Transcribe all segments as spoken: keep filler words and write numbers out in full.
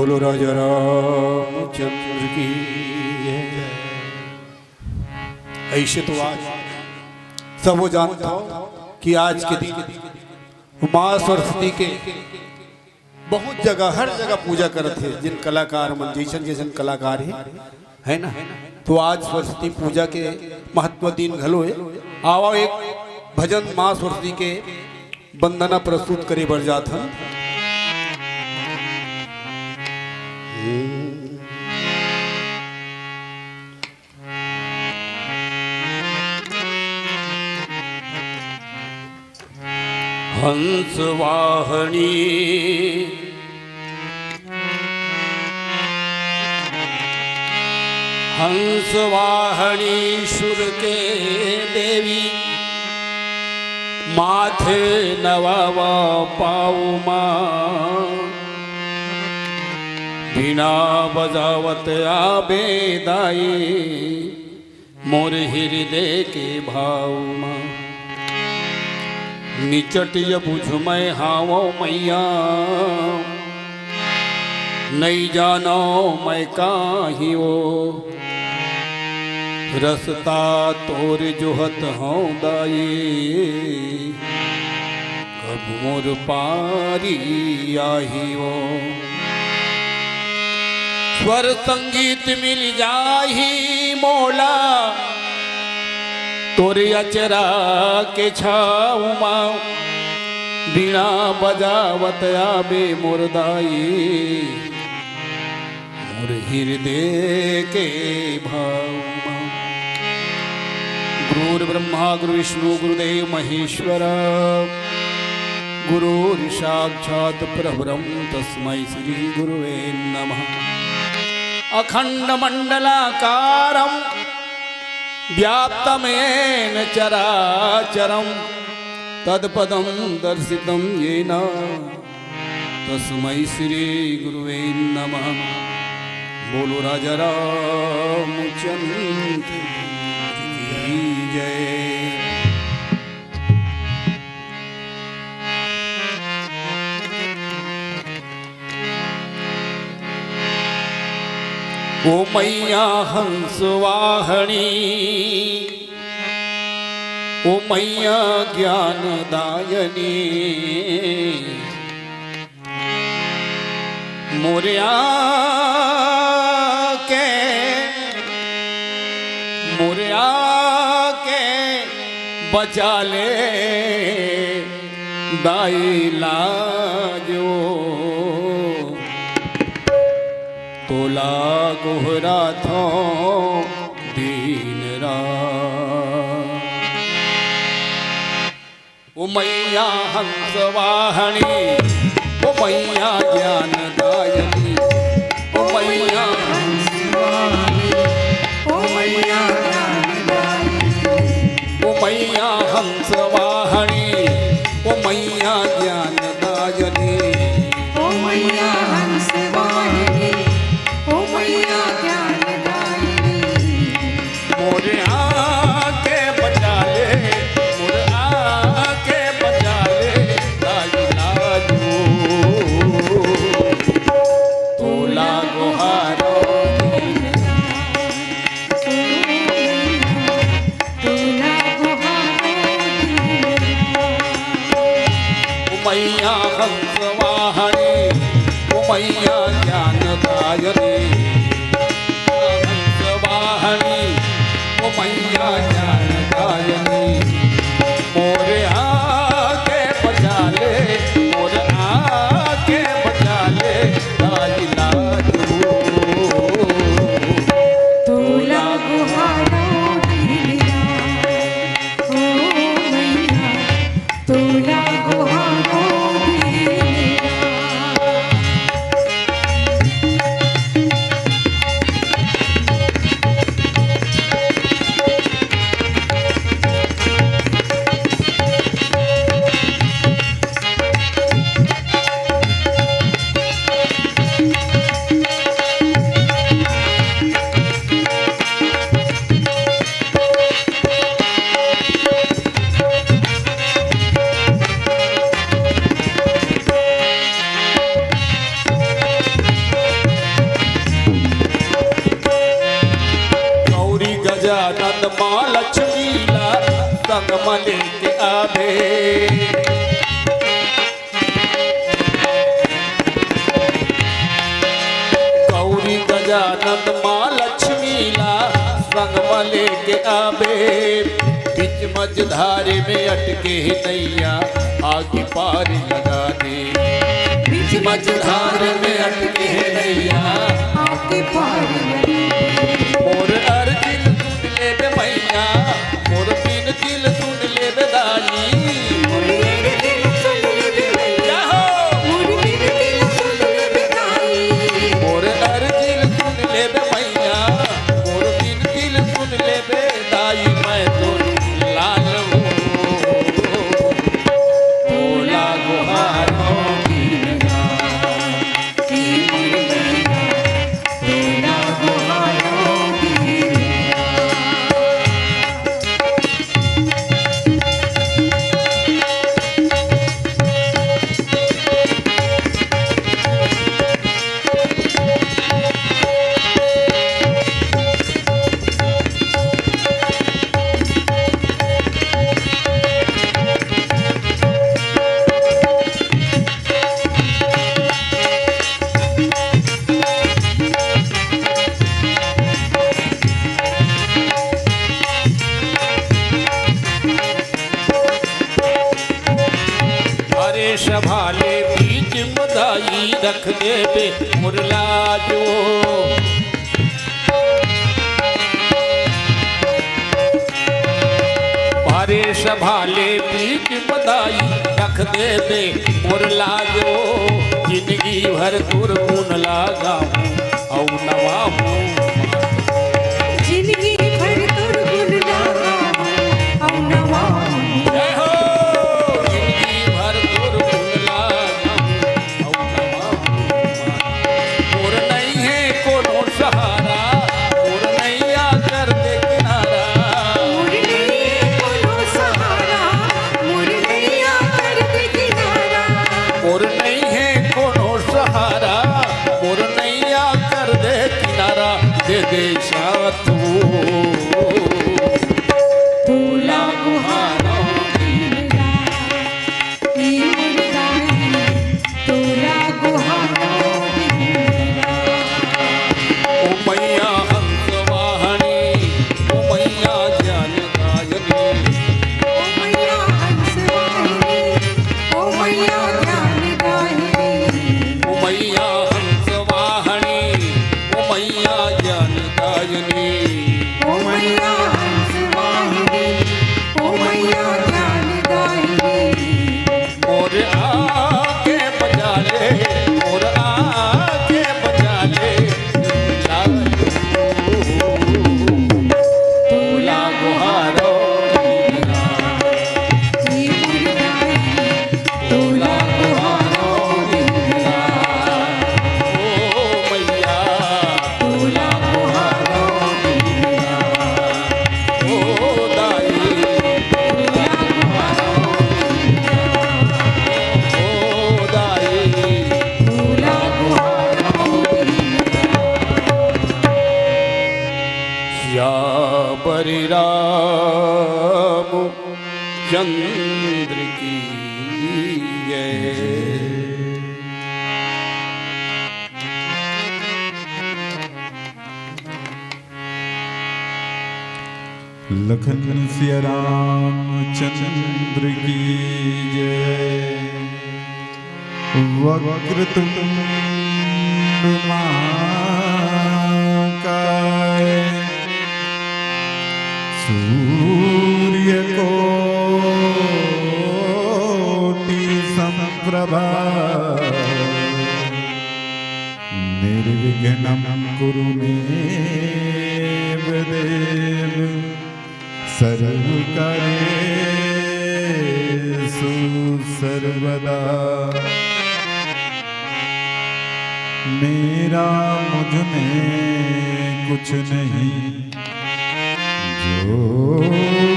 बोलो राजा रामचंद्र की जय। ऐसे तो आज सबो जानत हो कि आज के दिन माँ सरस्वती के बहुत जगह, हर जगह पूजा करत हे, जिन कलाकार मन, जैसन जैसन कलाकार हे, है ना? तो आज सरस्वती पूजा के महत्व दिन घलो हे। आवा, एक भजन माँ सरस्वती के वंदना प्रस्तुत करे बर जात हन। हंस वाहनी, हंस वाहनी सुर के देवी, माथे नवावा पाऊ माँ। बीणा बजावत आबे दाई, मोर हिरदे के भाव मा। निचट ये बुझ मैं हावों मैया, नइ जानों मैं काहीं ओ। रस्ता तोर जोहत हौं दाई, कब मोर पारी आही ओ। स्वर संगीत मिल जाही मोला, तोर अचरा के छाँव मा। बीणा बजावत आबे मोर दाई, मोर हिरदे के भाव मा। गुरुर्ब्रह्मा गुरुर्विष्णु गुरुदेव महेश्वर, गुरुर्साक्षात् परब्रह्म तस्मै श्री गुरुवे नमः। अखंड मंडलाकारं व्याप्तं येन चराचरं तत्पदं दर्शितं येन तस्मै श्री गुरुवे नमः। बोलो राजा रामचंद्र की जय। ओ मैया हंस वाहनी, ओ मैया ज्ञान दायनी, मोर आके, मोर आके बचा ले दाई लाज ओ। तोला गोहराथों दिन रात। ओ मैया हंस वाहनी, ओ मैया ज्ञान दायनी, ओ मैया हंस वाहनी, ओ मैया ज्ञान दायनी, ओ मैया हंस वाहनी, ओ मैया ज्ञान दायनी। ओ मैया हंस वाहनी, ओ मैया ज्ञान दायनी। मोर आके बचा ले, मोर आके बचा ले, दाई लाजू। तोला गोहारो तोला गोहारो ओ मैया हंस वाहनी, ओ मैया ज्ञान दायनी। हंस वाहनी, ओ मैया ज्ञान दायनी। मोर आके बचा ले, मोर आके बचा ले, दाई लाजू। तोला गोहारो दिल राम, ओ मैया, तोला गोहारो दिल राम। संग म लेके आबे। गौरी गजानंद माँ लक्ष्मी ला संग म लेके आबे। बीच मझधार में अटके हे नैया, आके पार लगा दे। बीच मझधार में अटके हे नैया, आके पार लगा दे। मोर अर्जी ल सुन लेबे मैया, मोर बिनती ल सुन लेबे दाई। मोर अर्जी ल सुन लेबे मैया। जय हो। मोर बिनती ल सुन लेबे दाई। मोर अर्जी ल सुन लेबे मैया, मोर बिनती ल सुन लेबे दाई, मैं तोर लाल हूँ। तोला गुहारों की अरे सभा ले बीच म दाई रख देबे मोर लाज ओ। अरे सभा ले बीच म दाई रख देबे मोर लाज ओ। जिनगी भर तोर गुन ला गाहूँ अउ नवाहूँ। जिनगी भर तोर गुन ला गाहूँ अउ नवाहूँ। जय हो। जिनगी भर तोर गुन ला गाहूँ अउ नवाहूँ। मोर नइ हे कोनो सहारा, मोर नैया कर दे किनारा। मोर नइ हे कोनो सहारा, मोर नैया कर दे किनारा। मोर नइ हे कोनो सहारा, मोर नैया कर दे किनारा। दे दे साथ वो। तोला गुहारों की निगाह, ई मुर्दा ही तोला गुहारों की निगाह। ओ मैया हंस वाहनी, ओ मैया ज्ञान दायनी। ओ मैया हंस वाहिनी, ओ मैया ज्ञान दायनी। ओ मैया हंस वाहनी, ओ मैया ज्ञान दायनी। ओ मैया हंस वाहिनी, ओ मैया ज्ञान दायनी। मोर आके बजा ले, मोर आके बजा ले, लालू। तोला गुहारो दीना, ई मुर्दा ही, तोला गुहारो दीना। ओ मैया, तोला गुहारो दीना। ओ दाई, ओ दाई। सियावर रामचंद्र की जय। लखन सिया रामचंद्र की जय। वक्रतुंड महाकाय, सूर्यकोटि समप्रभा, निर्विघ्नं कुरु मे देव, सर्वकार्येषु सर्वदा। मेरा मुझ में कुछ नहीं, जो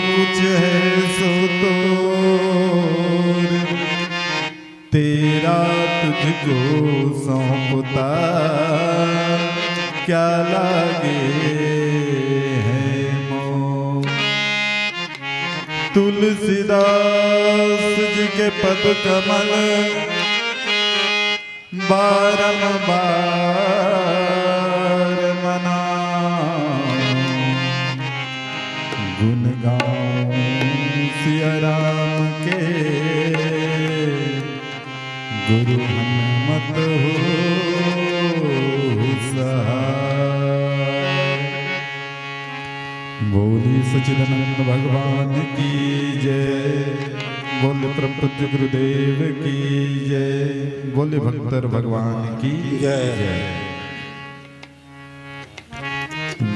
कुछ है सो तोर। तेरा तुझको सौंपता क्या लागे है मोह। तुलसीदास जी के पद कमल बारंबार मना, गुण गाऊं सिया राम के, गुरु हनुमत हो सहाय। बोली सच्चिदानंद भगवान की जय, बोले परम पूज्य गुरुदेव की जय, बोले भक्तर भगवान की जय। जय।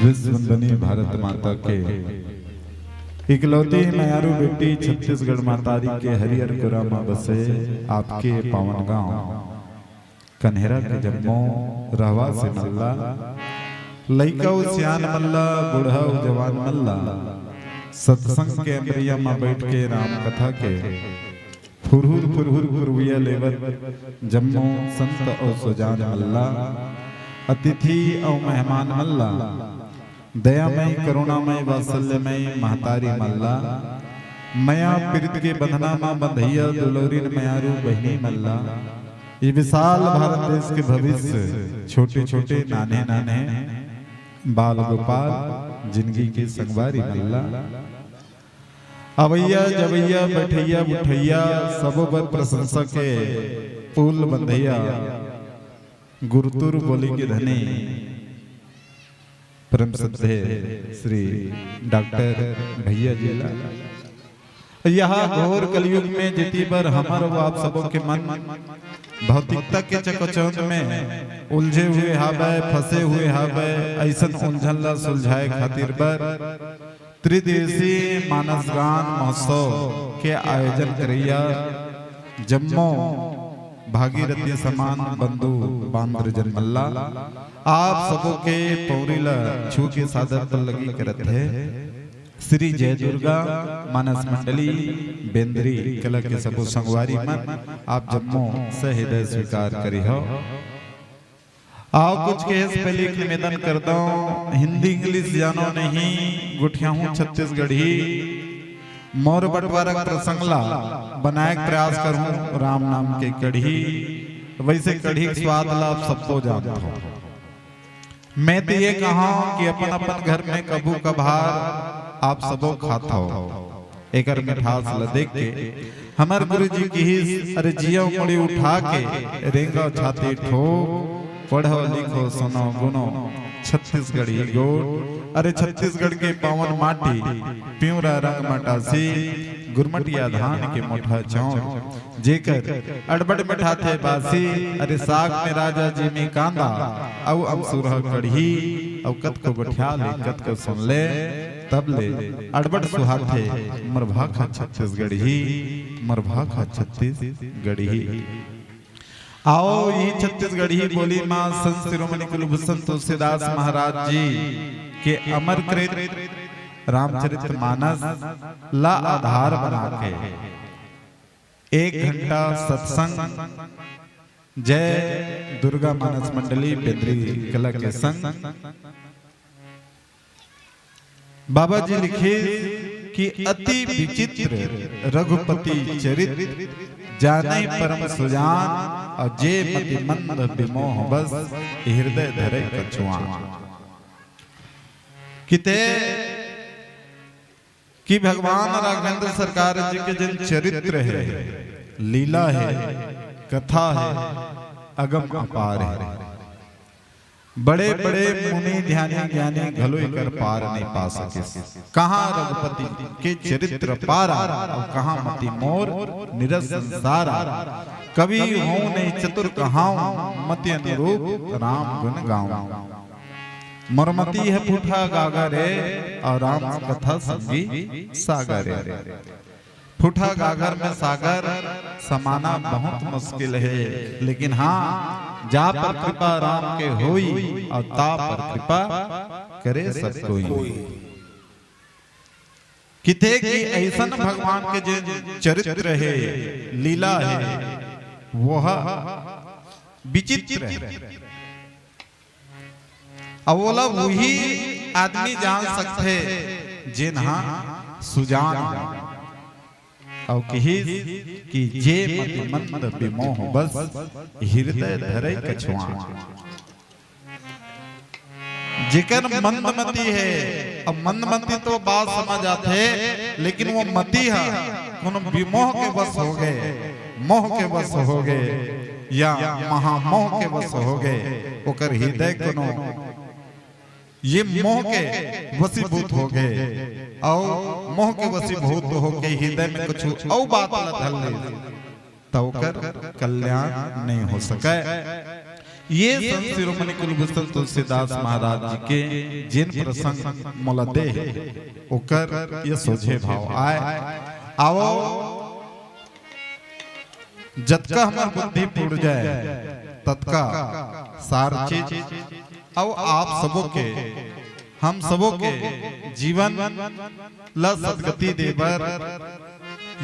विश्व वंदनी भारत माता के इकलौती मयारू बेटी छत्तीसगढ़ मातारी के हरियर कुरा म बसे आपके पावन गांव कन्हेरा के जम्मो रहवासी मन ला, लइका अउ सियान मन ला, बूढ़ा अउ जवान मन ला, सत्संग के अंदरिया म बइठ के राम कथा के फुरहुर फुरहुर पुरवइया लेवत जम्मो संत अउ सुजान मन ला, अतिथि अउ मेहमान मन ला, दयामय, करुणामय, वात्सल्यमय महतारी मन ला, मया पीरित के बंधना म बंधइया दुलौरिन मयारू बहिनी मन ला, ये विशाल भारत देश के भविष्य, छोटे-छोटे, नान्हे-नान्हे बाल गोपाल, जिनगी के संगवारी मन ला, अवइया, जवइया, बइठइया, उठइया, सबो बर प्रशंसा के पुल बंधइया, गुरतुर बोली के धनी, परम श्रद्धेय श्री डॉक्टर भैया जी ला। यह घोर कलयुग में जेती बर हमर अउ आप सबो के मन भौतिकता के चकाचौंध में उलझे हुए हावय, फंसे हुए हावय, अइसन उलझन ला सुलझाए खातिर बर त्रिदिवसीय मानस गान महोत्सव के आयोजन करइया जम्मो भागीरथी समान बंधु बांधवजन मन ला, आप सबो के पौरी ला छू के सादर पल्लगी करत हे। श्री जय दुर्गा मानस मंडली बेंदरी कला के सबो संगवारी मन, आप जम्मो सहृदय स्वीकार करिहव। अउ कुछ कहे से पहले एक निवेदन करदंव, हिंदी English जानो नहीं, गोठियाहूं छत्तीसगढ़ी। मोर बंटवारा के प्रसंग ला बनाए के प्रयास करहूं राम नाम के कढ़ी। वइसे कढ़ी के स्वाद ला आप सबो जानत हव। मैं तो ये कहंव कि अपन अपन घर में कभू कभार आप सबो खात हव। एकर मिठास ल देख के हमर गुरुजी किहिस, "अरे जियो मुड़ी उठा के, रेंगो छाती ठोक, पढ़ो लिखो सुनो गुनो छत्तीसगढ़ी गोठ।" अरे छत्तीसगढ़ के पावन माटी, पिंवरा रंग मटासी, गुरमटिया धान के मोठा चौंर, जेकर अड़बड़ मिठाथे बासी। अरे साग में राजा जी में कांदा, अउ अमसुरहा कढ़ी, अउ कतको गोठिया ले, कतको सुन ले, तब ले अड़बड़ सुहाथे मोर भाखा छत्तीसगढ़ी, मोर भाखा छत्तीसगढ़ी। अउ इही छत्तीसगढ़ी बोली मा संत शिरोमणि कुलभूषण तुलसीदास महाराज जी के अमर कृत रामचरित मानस ला आधार बना के एक घंटा सत्संग जय दुर्गा मानस मंडली बेंदरी कला के संग बाबा जी लिखे कि अति विचित्र रघुपति चरित, जाने परम सुजान अउ जे मति मंद विमोह बस, हृदय धरे कछुआन। किते कि भगवान राघवेंद्र सरकार जी के जेन चरित्र हे, लीला हे, कथा हे, अगम अपार हे। बड़े-बड़े मुनि ध्यानी ज्ञानी घलो एकर पार नइ पा सकिस। कहाँ रघुपति के चरित्र पारा, अउ कहाँ मति मोर निरस संसारा। कवि हों नहीं चतुर कहाऊं, मति अनुरूप राम गुण गाऊं। मोर मति हे फूठा गागर ए, अउ राम कथा संगी सागर ए। फूठा गागर में सागर समाना बहुत मुश्किल हे, लेकिन हाँ, जा पर कृपा राम के होई, अउ ता पर कृपा करे सब कोई। किथे कि अइसन भगवान के जे चरित्र हे, लीला हे, वो ह विचित्र हे। अउ ओला उही आदमी जान सकथे, जेन ह सुजान हे। अउ किहिस कि जे मतिमंद बिमोह बस, हिरदय धरय कछुआन। जेकर मंदमति हे, अब मंदमति तो बात समझ आथे, लेकिन वो मति ह कोनो बिमोह के बस होगे, मोह के बस होगे, या महामोह के बस होगे, ओकर हिरदय कोनो ये मोह के वशीभूत होगे, अउ मोह के वशीभूत होके हिरदय में कुछु अउ बात ल धर ले, त ओकर कल्याण नइ हो सकय। ये संत शिरोमणि कुलभूषण तुलसीदास महाराज जी के जेन प्रसंग मोला दे हे, ओकर ये सोझे भाव आय। आवो, जतका हमर बुद्धि फूट जाय, ततका सार चीज। अउ आप सबो के, हम सबो के जीवन ल सदगति दे बर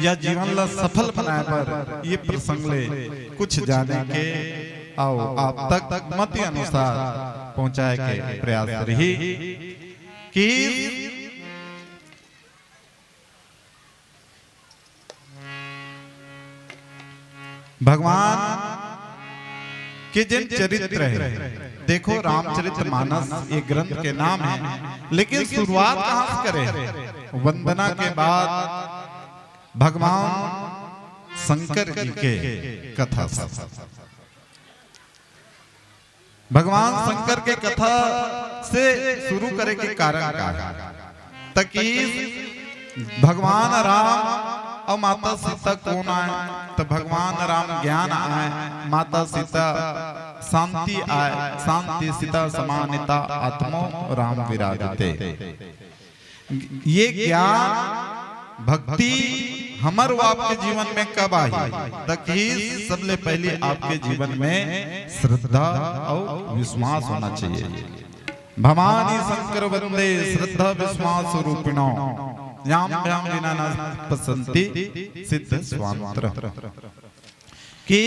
या जीवन ल सफल बनाए बर ये प्रसंग ले कुछ जाने के अउ आप तक मति अनुसार पहुंचाए के प्रयास रही कि भगवान के जेन चरित्र हे, देखो, रामचरित मानस ये ग्रंथ के नाम हे, लेकिन शुरुआत कहाँ से करे? वंदना के बाद भगवान शंकर जी के कथा से। भगवान शंकर के कथा से शुरू करे के कारण का हे? त किहिस भगवान राम अउ माता सीता कोन आय? त भगवान राम ज्ञान आय, माता सीता शांति आय, शांति सीता समाहिता आत्मो राम विराजते। ये ज्ञान भक्ति हमर अउ आपके जीवन में कब आही? त किहिस सबले पहिली आपके जीवन में श्रद्धा अउ विश्वास होना चाहिए। भवानी शंकर वंदे श्रद्धा विश्वास रूपिणो, याभ्यां विना न पस्सन्ति सिद्ध स्वांतर। कि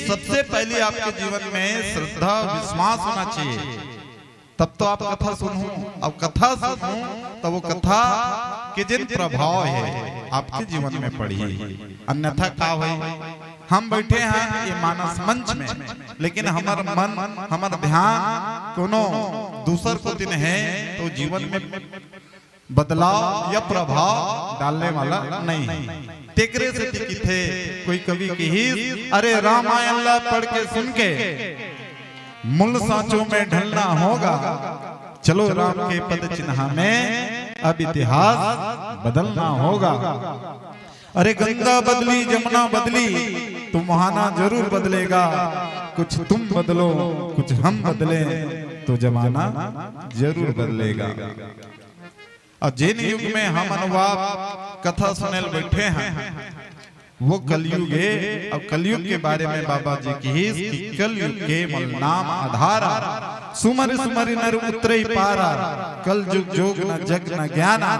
सबसे पहिली आपके जीवन में श्रद्धा विश्वास होना चाहिए, तब तो आप कथा सुनहू। अब कथा सुनहू, तब वो कथा के जेन प्रभाव हे, आपके जीवन में पड़ही। अन्यथा का होही? हम बइठे हन ये मानस मंच में, लेकिन हमर मन, हमर ध्यान कोनो दूसर कोति हे, त जीवन में बदलाव या प्रभाव डालने वाला नइ हे। तेकरे सेती किथे, कोई कवि किहिस, अरे रामायण ला पढ़ के सुन के मूल सांचों में ढलना होगा, चलो राम के पद चिन्हा में अब इतिहास बदलना होगा। अरे गंगा बदली, जमुना बदली, तो मुहाना जरूर बदलेगा। कुछ तुम बदलो, कुछ हम बदलें, तो जमाना जरूर बदलेगा। अउ जेन युग में हमन अउ आप कथा सुने ल बइठे हन, वो कलयुग हे। अउ कलयुग के बारे में बाबा जी किहिस कि कलयुग केवल नाम आधारा, सुमरि सुमरि नर उतरइ पारा, कल जुग जोग न जग न ज्ञाना,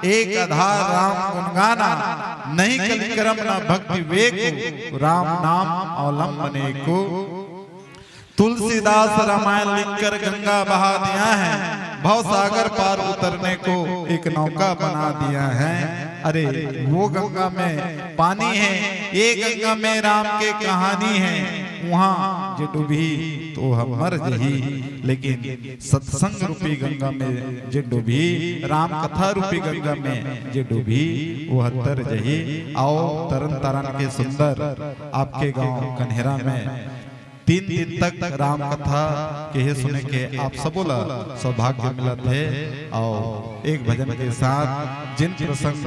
एक आधार राम गुण गाना, नहीं कलि करम न भक्ति वेको, राम नाम अवलंबने को। तुलसीदास रामायण लिखकर गंगा बहा दिया है, भव सागर पार उतरने को एक नौका बना दिया है। अरे वो गंगा में पानी है, ये गंगा में राम के कहानी है। उहाँ जे डूबही तो हम मर जही, लेकिन सत्संग रूपी गंगा में जे डूबही, राम कथा रूपी गंगा में जे डूबही, वो तर जही। अउ तरन तारन के सुंदर आपके गांव कन्हेरा में तीन दिन तक राम कथा के हे सुने के आप सबो ला सौभाग्य मिलत हे। अउ एक भजन के साथ जेन प्रसंग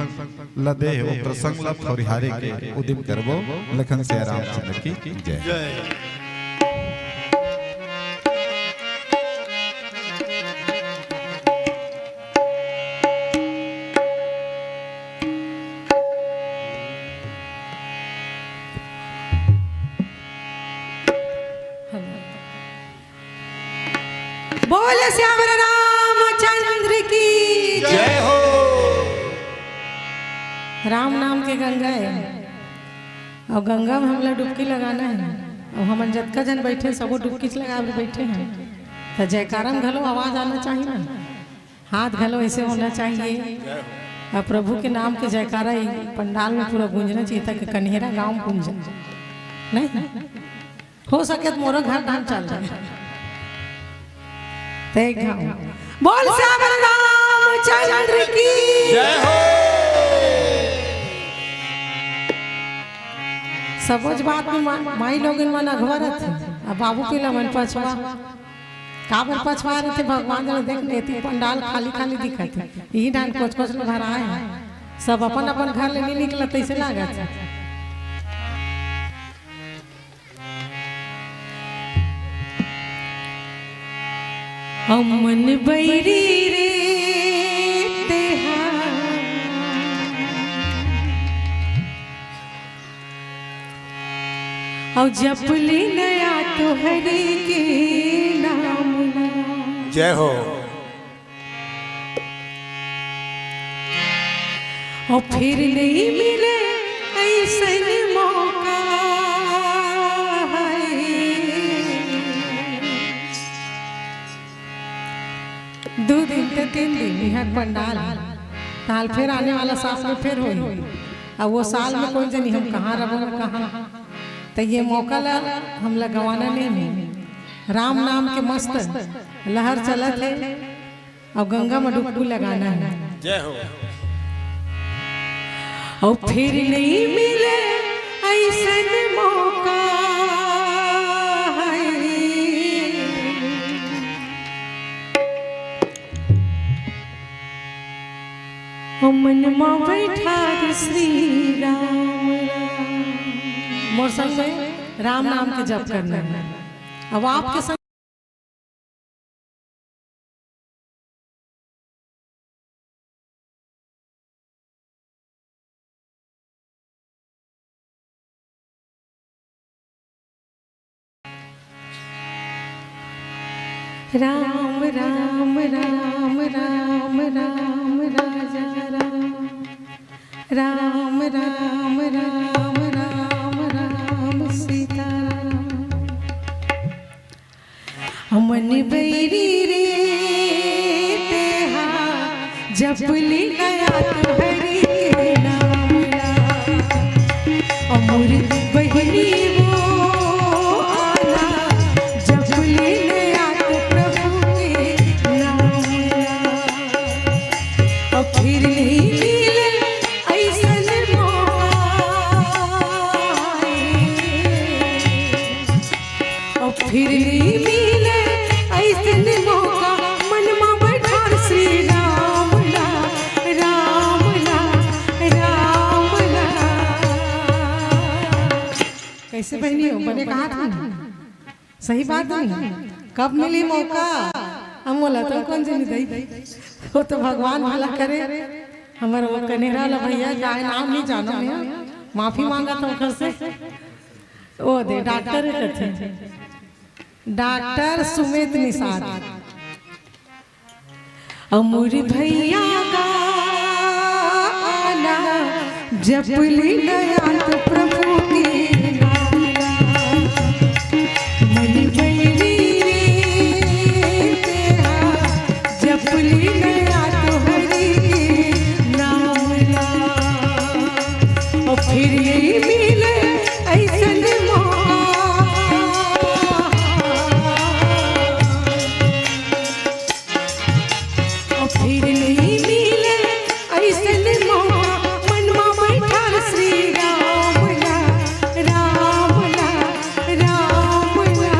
ल दे हे, वो प्रसंग ल थोरिहारे के उदिम करबो। लखन सिया रामचंद्र की जय। बोल श्यावर रामचंद्र की जय हो। राम नाम के गंगा हे, अउ गंगा में हमला डुबकी लगाना हे। अउ हमन जतका झन बइठे, सबो डुबकीच लगाए बर बइठे हन, त जयकारा में घलो आवाज आना चाहिए ना, हाथ घलो अइसे होना चाहिए। अब प्रभु के नाम के जयकारा ही पंडाल में पूरा गूंजना चाहिए, ताकि कन्हेरा गांव में गूंजे। नहीं हो सके तो मोरो घर धाम चल जाए। ते गाँव बोल श्याम रामचंद्र की। जय हो। सबोज बात में मा-, माई लोगन मन अघवा रथे, अब बाबू पीला मन पछवा। काबर पछवा रथे भगवान जाने। देख, एती पंडाल खाली खाली दिखत हे, यही डान कोच कोच ले भराए हे। सब अपन अपन घर ले नहीं निकलत, ऐसे लागत हे। अमन बैरी रे तेहा, अउ जपली नया तोहरे के नाम ला। जय हो। अउ फिर नहीं मिले ऐसन मौका है। दू दिन ते तीन दिन इहाँ पंडाल, ताल फिर आने वाला साल में फिर होई। अब वो साल में कोई जनी हम कहाँ रहबो, कहाँ, तो ये मौका ला हमला गंवाना नहीं है। राम नाम के मस्त लहर चलत है। अउ गंगा में डुबकी लगाना है। जय हो। अउ फिर नहीं मिले ऐसन मौका है। ओ मन मा बैठा श्री राम राम। मोर संग में राम नाम के जप करना है। अब आपके संग राम राम राम राम राम राजा राम। राम राम राम राम राम सीता राम। अमन बैरी रे तेहा जपली नया तोहरे के नाम ला। अमर बहिनी वो आला जपली नया तो प्रभु के नाम ला। अउ फिर नहीं मिले ऐसन मौका। अउ फिर नहीं मिले ऐसन मौका, मन मा बैठार श्री राम ला, राम ला, राम ला। कैसे बहिनी हो, बने कहा था? सही बात नहीं, कब मिली मौका? हम बोला तो कौन जनी दई, वो तो भगवान भला करे। हमर वो कनेरा ला भैया, काय नाम नहीं जानो मैं, माफी मांगा था ओकर से। ओ दे, डॉक्टर कथे, डॉक्टर सुमित निषाद। अमर भैया का आला जपली नया तो प्रभु के नाम ला। मन बैरी रे तेहा जपली नया तोहरे के नाम ला। अउ फिर नहीं मिले ऐसन मौका। अउ फिर नहीं मिले ऐसन मौका, मन मा बैठार श्री राम ला, राम ला, राम ला।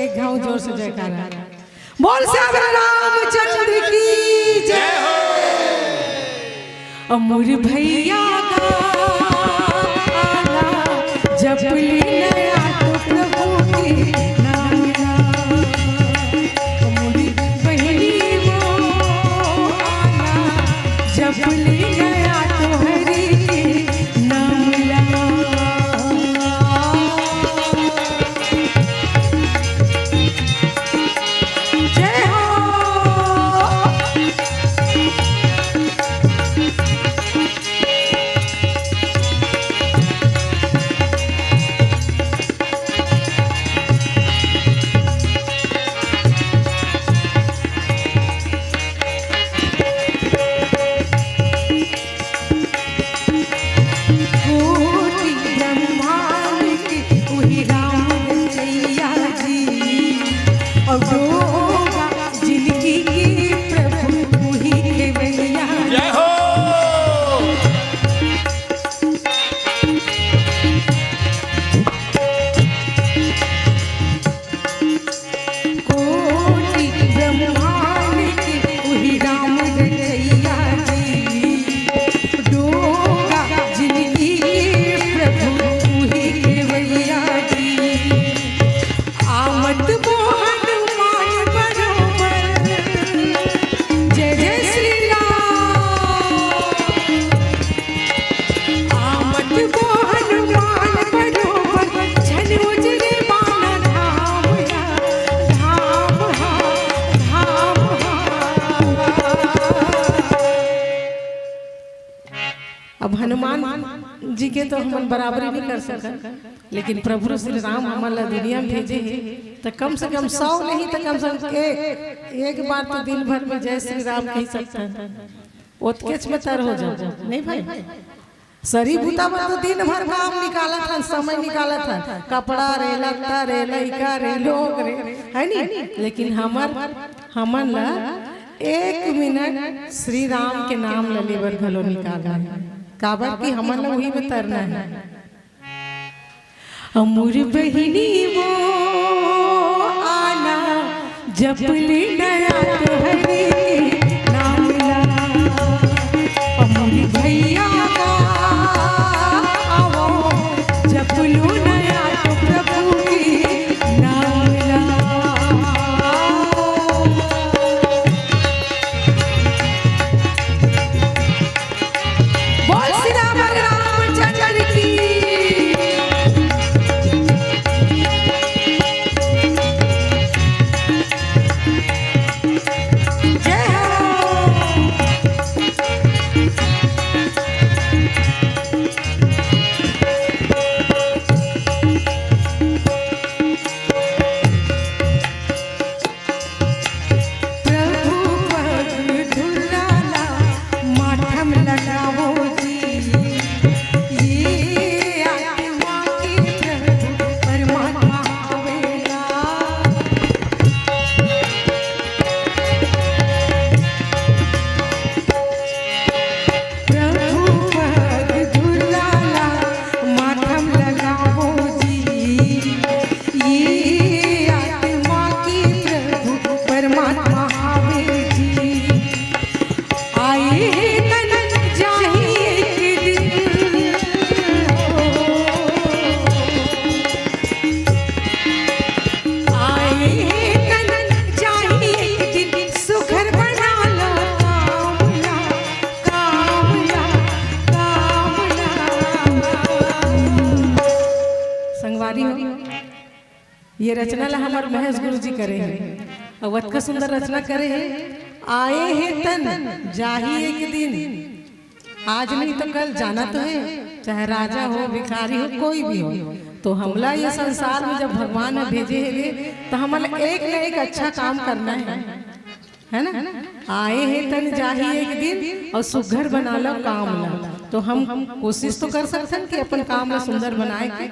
एक घाव जोर से जयकारा। बोल श्याम रामचंद्र की जय। अमर भैया का आला जपली नया तो प्रभु के नाम ला। अमर बहिनी वो आला जपली नया तोहरे के नाम ला। जय हो। अब हनुमान जी के तो हमन बराबरी नहीं कर सकन, लेकिन प्रभु श्री राम हमन ला दुनिया में भेजे हे, तो कम से कम सौ नहीं तो कम से कम एक, एक बार तो दिन भर में जय श्री राम कह सकथन। ओतकेच में तर हो जाओ, नहीं भाई? सरी बुता बर तो दिन भर काम निकालत हन, समय निकालत हन, कपड़ा रे, लत्ता रे, लइका रे, लोग रे, है नी? लेकिन हमर, हमन ला एक मिनट श्री राम के नाम ल लेबर घलो निकालना है, काबर कि हमन ला उही में तरना है। अमुर बहिनी वो आना, जपली नया तो हरे नाम ला। अमुर भैया का आवो, जपलू नया तो प्रभु के नाम ला। बोल श्री राम रामचंद्र की जय हो। प्रभु पग धुलाला माथम लगावो जी, ये आत्मा के प्रभु परमात्मा आवेला। प्रभु पग धुलाला माथम लगावो जी, ये आत्मा के प्रभु परमात्मा आवे जी। आए हे तन जाही एक दिन, आए हे तन जाही एक दिन, सुघर बना लो काम ला, काम ला, काम ला। संगवारी हो, ये रचना ला हमर महेश गुरु जी करे हे, अउ अतका सुंदर रचना करे हे। आए हे तन जाही एक दिन, आज नहीं तो कल जाना तो है, चाहे राजा हो, भिखारी हो, कोई भी हो। तो हमला ये संसार में जब भगवान ह भेजे हे, तो हमला एक न एक अच्छा काम करना है, है ना? आए हे तन जाही एक दिन, अउ सुघर बना लो काम ला। तो हम कोशिश तो कर सकथन कि अपन काम ला सुंदर बनाए के।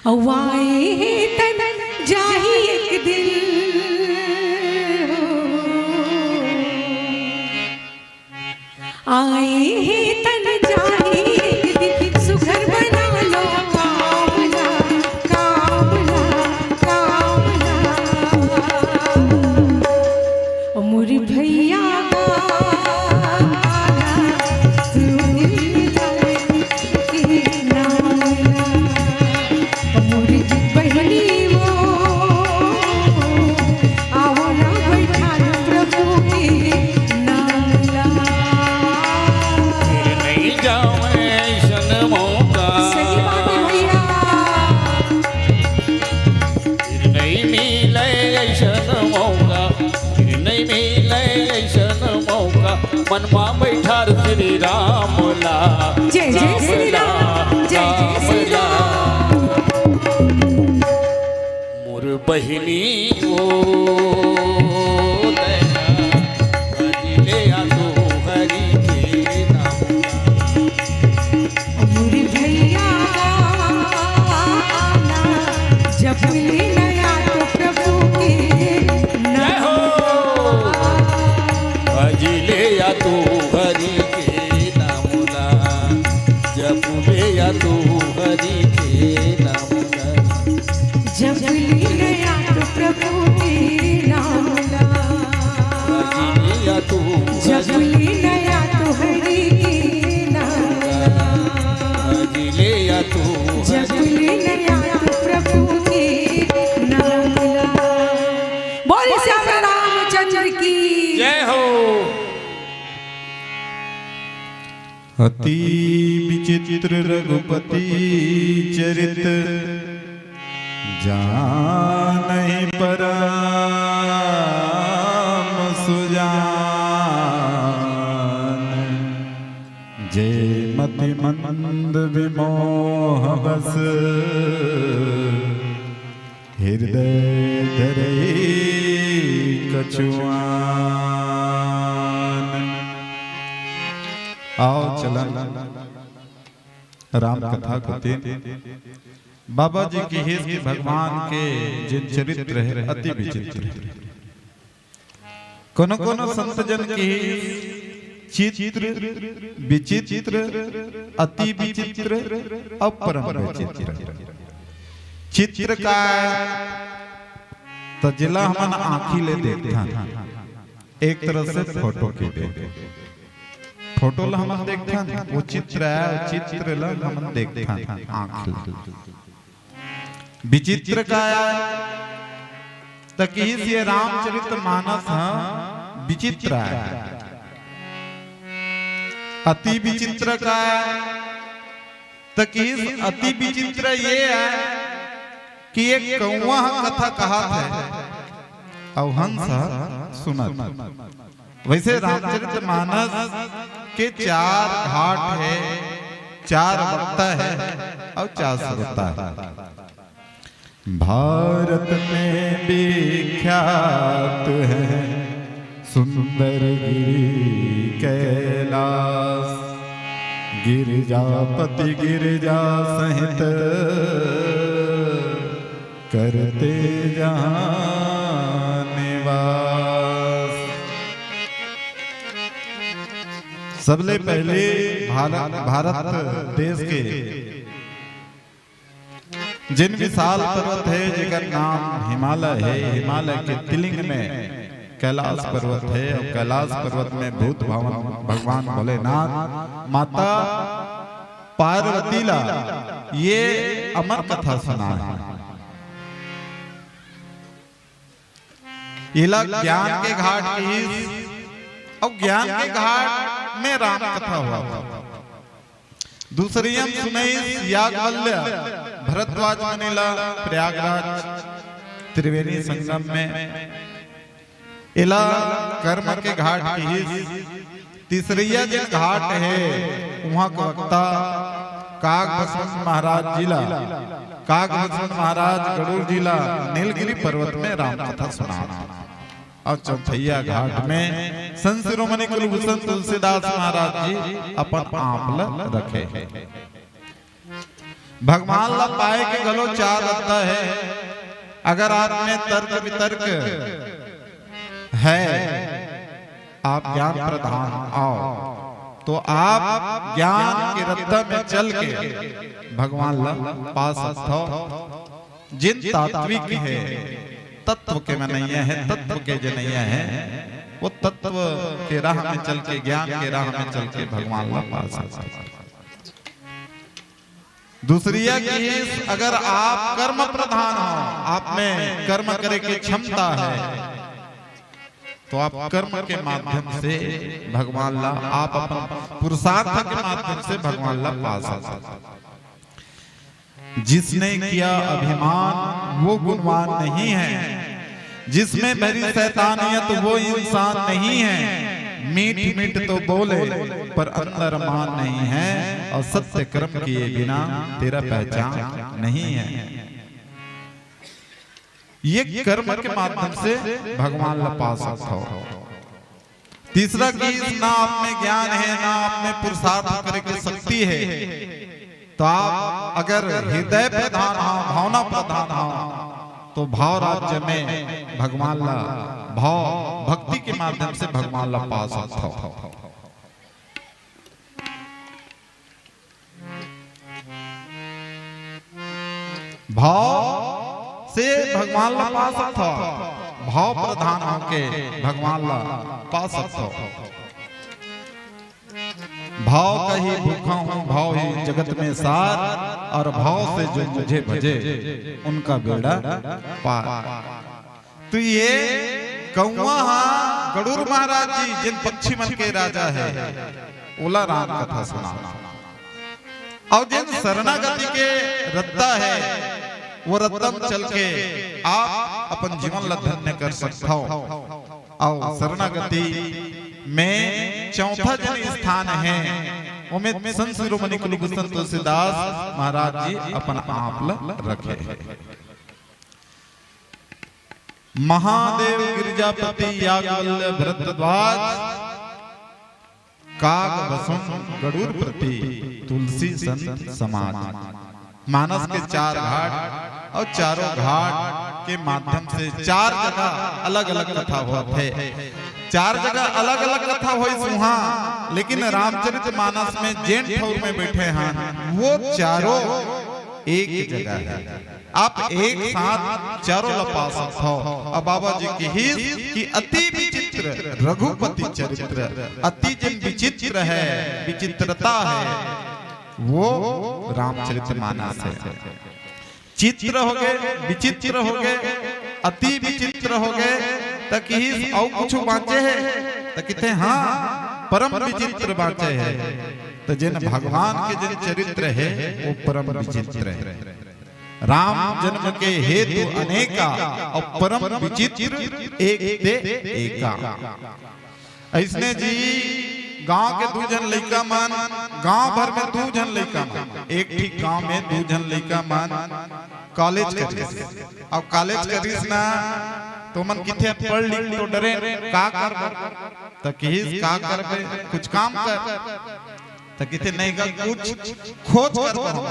अउ आए हे तन जाही एक दिन, आए हे तन जाही एक दिन, सुघर बना लो काम ला, काम ला, काम ला। ओ मोर भैया का सुनील के नाम ला। ओ मोर बहिनी वो, आवो ना बैठान प्रभु के नाम ला। फिर नहीं जावे ऐसन मौका। सही बात है भैया। फिर नहीं मिले ऐसन मौका, फिर नहीं मिले ऐसन मौका, मन मा बैठार श्री राम ला, जय जय राम श्री ला, राम, जय जय राम श्री ला। राम। मोर बहिनी ओ दया, भजिले आ तो हरि के नाम। मोर भैया आना, जपली नया तो प्रभु के जय हो। नाम। भजिले आ तो हरि के नाम ला, जपले आ तो हरि के नाम ला। जपली नया तो प्रभु के नाम ला। भजिले आ तो हरि जपली नया तो हरि के नाम ला। भजिले आ तो हरि जपली नया तो प्रभु के नाम ला। बोल श्याम रामचंद्र की जय हो। अति विचित्र रघुपति चरित, जानहि परम सुजान। जय मति मंद विमोह बस, हृदय धरई कछुआन। आओ चलन राम कथा कोतिन। बाबा जी किहिस कि भगवान के जेन चरित्र हे अति विचित्र हे। कोनो कोनो संत जन किहिस चित्र, विचित्र, अति विचित्र, अउ परम विचित्र। चित्र काय? त जेला हमन आँखी ले देखथन, एक तरह से फोटो के देख, फोटो ला हमन देखथन, वो चित्र आय, वो चित्र ला हमन देखथन आँख ले। विचित्र काय आय? त किहिस ये रामचरित मानस ह विचित्र आय। अति विचित्र काय आय? त किहिस अति विचित्र ये आय कि एक कौवा ह कथा कहत हे अउ हंस ह सुनत हे। वैसे रामचरित मानस के चार घाट हे, चार वक्ता हे अउ चार श्रोता हे। भारत में विख्यात है सुंदर गिरी कैलाश, गिरिजापति गिरिजा सहित करते जहाँ निवास। सबले पहले भारत, भारत देश के जेन विशाल पर्वत हे, जेकर नाम हिमालय हे, हिमालय के तिलिंग में कैलाश पर्वत हे, अउ कैलाश पर्वत में भूत भवन भगवान भोलेनाथ, माता पार्वती ला ये अमर कथा सुनाय हे। एला ज्ञान के घाट किहिस, अउ ज्ञान के घाट में राम कथा होवत हे। दूसरइया म सुनइस याज्ञवल्क्य भरद्वाज मुनि ला प्रयागराज त्रिवेणी संगम में, एला कर्म के घाट किहिस। तीसरइया जेन घाट हे, उहाँ के वक्ता काग बसवंत महाराज जी ला, काग बसवंत महाराज गरुड़ जी ला नीलगिरी पर्वत में राम कथा सुनाय। अउ चौथइया घाट में संत शिरोमणि कुलभूषण तुलसीदास महाराज जी अपन आप ल रखे। भगवान ला पाए के घलो चार रस्ता हे। अगर आप में तर्क वितर्क हे, आप ज्ञान प्रधान अव, तो आप ज्ञान के रस्ता में चल के भगवान ला पा सकथव। जेन तात्विक हे, तत्व के मनइया हे, तत्व के जनइया हे, वो तत्व के राह में चल के, ज्ञान के राह में चल के भगवान ला पा सकथे। दूसरइया किहिस, अगर आप कर्म प्रधान हो, आप में कर्म करे के क्षमता हे, तो आप कर्म के माध्यम से भगवान ला, आप अपन पुरुषार्थ के माध्यम से भगवान ला पा सकथव। जिसने किया अभिमान वो गुणवान नहीं है, जिसमें भरी शैतानियत वो इंसान नहीं है। मीठ मीठ तो बोले पर अंदर मान नहीं है, और सत्य कर्म किए बिना तेरा पहचान नहीं है। ये कर्म के माध्यम से भगवान ला पा सकथव। तीसरा किहिस, ना आप में ज्ञान हे, ना आप में पुरुषार्थ करे के शक्ति हे, तो आप अगर हृदय प्रधान हो, भावना प्रधान हो, तो भाव राज्य में भगवान ला, भाव भक्ति के माध्यम से भगवान ला पा सकथव। भाव से भगवान ला पा सकथव, भाव प्रधान होके भगवान ला पा सकथव। भाव का ही भूखा हूँ, भाव ही जगत में सार, और भाव से जो मुझे भजे, उनका बेड़ा पार। तो ये कौवा हा गरुड़ महाराज जी, जेन पक्षी मन के राजा हे, ओला राम कथा सुना। अउ जेन शरणागति के रद्दा हे, वो रद्दा म चल के आप अपन जीवन ला धन्य कर सकथव। अउ शरणागति में चौथा जेन स्थान हे, ओमे संत शिरोमणि कुलगुरु संत तुलसीदास महाराज जी अपन आप ल रखे हे। महादेव गिरजापति याज्ञवल्क्य भरद्वाज, काग बसुन गरुड़ पति तुलसी संत समाज। मानस के चार घाट अउ चारों घाट के माध्यम से चार जगह अलग-अलग कथा होत हे। चार जगह अलग-अलग कथा होइस उहाँ, लेकिन रामचरित मानस में जेन ठउर में बइठे हन, वो चारों एक जगह हे। आप एक साथ चारों ला पा सकथव। अब बाबा जी किहिस कि अति विचित्र रघुपति चरित्र, अति जेन विचित्र हे, विचित्रता हे, वो रामचरित मानस हे। चित्र होगे, विचित्र होगे, अति विचित्र होगे, त किहिस अउ कुछु बाँचे हे? त किथे, हाँ, परम विचित्र बाँचे हे। त जेन भगवान के जेन चरित्र हे, वो परम विचित्र हे। राम जन्म के हेतु अनेका, अउ परम विचित्र एक ते एका। अइसने जी, गांव के दू झन लइका मन, गांव भर में दू झन लइका मन, एक ठीक गांव में दू झन लइका मन कॉलेज करिस। अब कॉलेज करिस ना, त ओमन किथे, पढ़ लिख तो डरेन, का करबो? त किहिस, का करबे, कुछ काम कर। त किथे, नहीं गा, कुछ खोज करबो हम।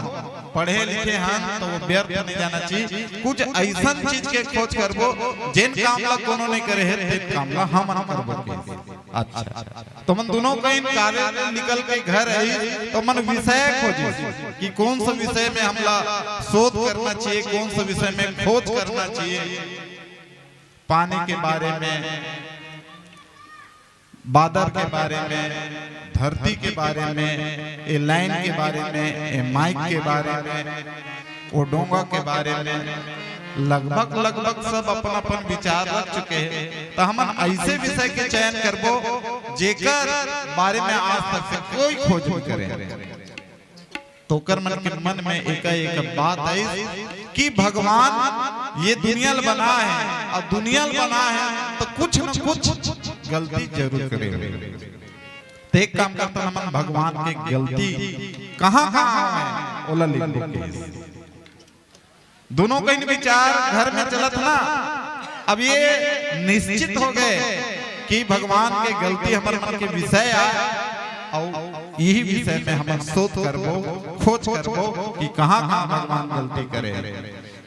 पढ़े लिखे हन त वो व्यर्थ नहीं जाना चाहिए। कुछ अइसन चीज के खोज करबो, जेन काम ला कोनो नहीं करे हे, तेन काम ला हमन करबो के। अच्छा, त ओमन दूनों कहीं कॉलेज ले निकल के घर आइस, त ओमन विषय खोजिस कि कौन सा विषय में हमला शोध करना चाहिए, कौन सा विषय में खोज करना चाहिए। पानी के बारे में, बादर के बारे में, धरती के बारे में, ए लाइन के बारे में, ए माइक के बारे में, ओ डोंगा के बारे में, लगभग, लगभग सब अपन-अपन विचार रख चुके हे। त हमन अइसे विषय के चयन करबो, जेकर बारे में आज तक से कोई खोज नइ करे। त ओकर मन के मन में एकाएक बात आइस कि भगवान ये दुनिया ल बनाय हे, अउ दुनिया ल बनाय हे त कुछ न कुछ गलती जरूर करे होही। त एक काम करथन, हमन भगवान के गलती कहाँ-कहाँ हे, ओला लिखबो कहिस। दूनों कहीं विचार घर में चलत ना, अब ये निश्चित होगे कि भगवान के गलती हमर मन के विषय आय, अउ इही विषय में हमन शोध करबो, खोज करबो कि कहाँ-कहाँ भगवान गलती करे।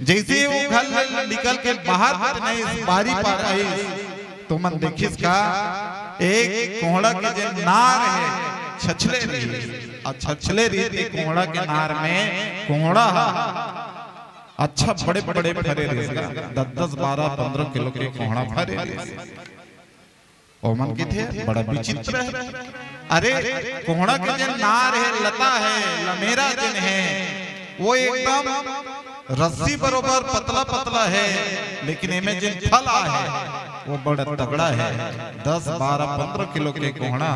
जइसे वो घर ले निकल के बाहर नइ, बारी पार आइस, त ओमन देखिस का, एक कोहड़ा के जे नार हे, छछले रहिस, अउ छछले रहिस कोहड़ा के नार में कोहड़ा ह अच्छा बड़े-बड़े फरे रहिस गा, दस दस, बारह, पन्द्रह किलो के कोहड़ा फरे रहिस। ओमन कहिथे, "बड़ा विचित्र हे।" अरे, कोहड़ा के जेन नार हे, लता हे, लमेरा जेन हे, वो एकदम रस्सी बरोबर पतला-पतला हे, लेकिन एमे जेन फल आहे, वो बड़ा तगड़ा हे। दस, बारह, पन्द्रह किलो के कोहड़ा।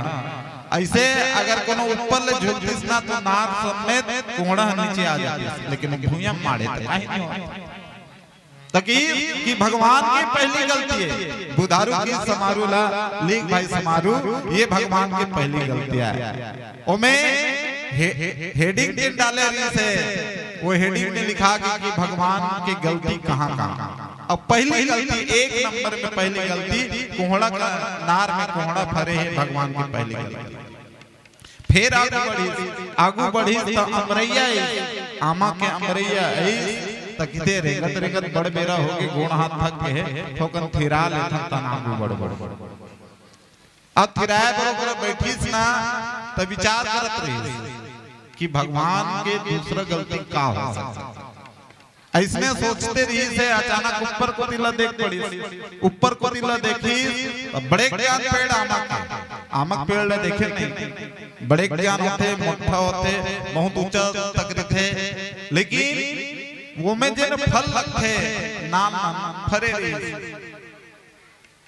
अइसे अगर कोनो ऊपर ले झुक दिस ना, त नार समेत कोहड़ा ह नीचे आ जातिस, लेकिन भुइयां माड़े त काहे नइ होवत। त कि, कि भगवान के पहिली गलती हे, बुधारू के समारू ला लिख भाई समारू, ये भगवान के पहिली गलती आय। ओमे हे-, हे-, heading जेन डाले रहिस हे, वो heading में लिखा कि, कि भगवान के गलती कहाँ-कहाँ। अब पहिली गलती, एक नंबर में पहिली गलती, कोहड़ा का नार में कोहड़ा फरे हे, भगवान के पहिली गलती। फेर आगू बढ़िस, आगू बढ़िस त अमरैया आइस, आमा के अमरैया आइस, त किथे रेंगत रेंगत बड़ बेरा होगे, गोड़ हाथ थक गे हे, थोकन थिरा लेथन तन आगू बढ़बो। अब थिराय बरोबर बइठिस ना, त विचार करत रहिस कि भगवान के दूसरा गलती का हो सकथे। अइसने सोचते रहिस हे, अचानक ऊपर कोती ला देख पड़िस। ऊपर कोती ला देखिस, त बड़े जान पेड़ आमा के, आमा के पेड़ ला देखे नहीं। बड़े जान होथे, मोटा होथे, बहुत ऊंचा तक रहिथे, लेकिन ओमे जेन फल लगथे, नान नान फरे रहिस।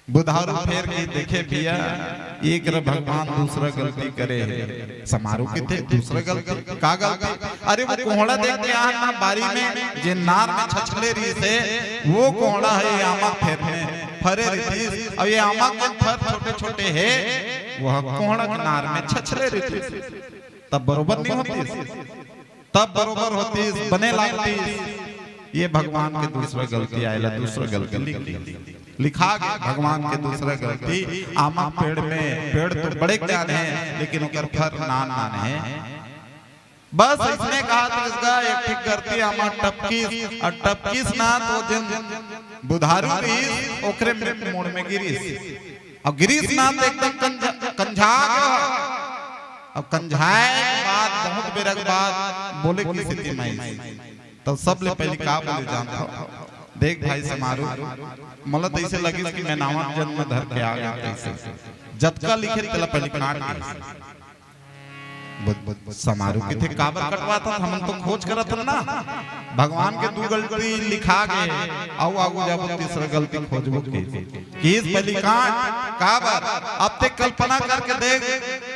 बुधारू फेर के देखे, "भैया, एक रे भगवान दूसरा गलती करे हे।" समारू कहिथे, "दूसरा गलती? का गलती?" "अरे, वो कोहड़ा देख के आन ना बारी में, जे नार में छछले रहिस हे, वो कोहड़ा हे, ये आमा के फेर में फरे रहिस, अउ ये आमा के फर छोटे-छोटे हे, वो कोहड़ा के नार में छछले रहिस।" तब बरोबर नहीं होतिस, तब बरोबर होतिस, बने लागतिस। ये भगवान के दूसरा गलती आय ला, दूसरा गलती लिख दी। लिखा गे भगवान के दूसरा गलती, आमा पेड़ में, पेड़ तो बड़े जान हे, लेकिन ओकर फर नान नान हे। बस इसने कहा तो इसका एक ठीक करती आमा टपकिस, और टपकिस ना तो जेन बुधारू रहिस, ओकरे में मुड़ में गिरिस। अब गिरिस ना तो एकदम कंझा-, कंझा गया। अब कंझाए के बाद, बहुत बेरा के बाद बोले की स्थिति में आइस। तो सबले पहले का बोले जानत हव? देख भाई समारू, मोला तो ऐसे लगिस कि मैं नावा जन्म धर के आ गया तैसे। जतका लिखे तेला पहले काट के। ब-, ब-, समारू कथे, "काबर कटवाथस? हमन तो खोज करत हन ना। भगवान के दू गलती लिखा गे, अउ आगू जाबो तीसरा गलती खोजबो के।" किस बलिकांड, काबर? अब ते कल्पना करके देख,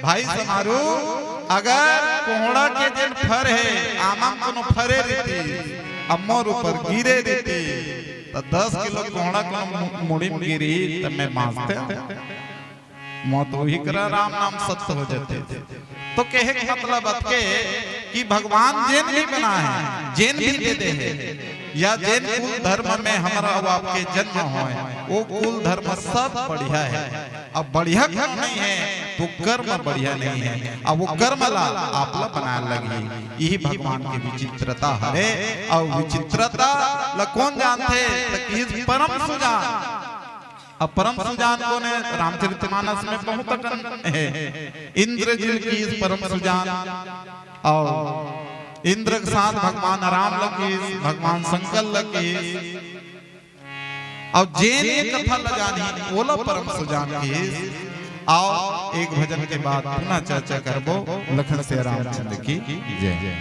भाई समारू, अगर कोहड़ा के जेन फर हे, आमा म कोनो फरे रहितिस, अउ मोर ऊपर गिरे रहितिस, त दस किलो कोहड़ा कोनो मु-, मुड़ी म गिरही, त मैं बांचतेंव। मौत वही करा, राम नाम सत्य हो जाथे। तो कहे के मतलब अतके कि भगवान जेन भी बनाए हे, जेन भी दे दे हे, या जेन कुल धर्म में हमरा अउ आपके जन्म होय, वो कुल धर्म सब बढ़िया हे। अब बढ़िया क्यों नहीं हे? तो कर्म बढ़िया नहीं हे। अब वो कर्म ला आप ला बनाए लगही। यही भगवान के विचित्रता हरे। अउ विचित्रता ला कौन जानथे? त किहिस परम सुजान। अब परम सुजान कोन हे? रामचरितमानस में बहुत अकन हे। इंद्र जी ल किहिस परम सुजान, अउ इंद्र के साथ भगवान राम ल किहिस, भगवान शंकर ल किहिस, अउ जेन ये कथा ल जानही, ओला परम सुजान किहिस। अउ एक भजन के बाद पुनः चर्चा करबो लखन सिया रामचंद्र की जय।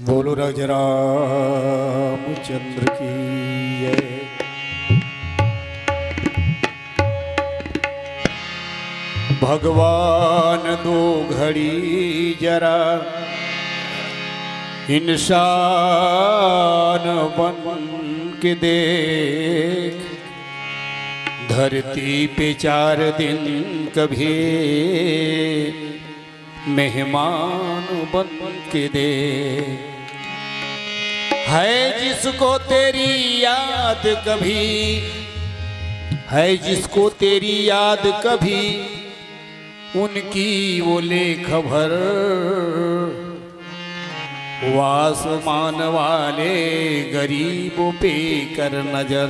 बोलो राजा रामचंद्र की जय। भगवान दो घड़ी जरा इंसान बन के देख, धरती पे चार दिन कभी मेहमान बन के दे। है जिसको तेरी याद कभी, है जिसको तेरी याद कभी, उनकी वो ले खबर। वो आसमान वाले गरीबों पे कर नजर,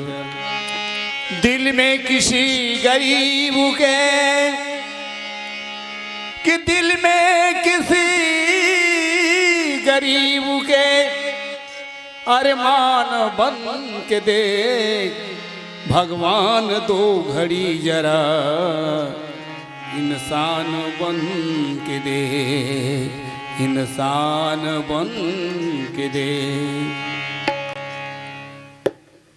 दिल में किसी गरीब के, कि दिल में किसी गरीब के अरमान बन के दे। भगवान दो घड़ी जरा इंसान बन के दे, इंसान बन के दे।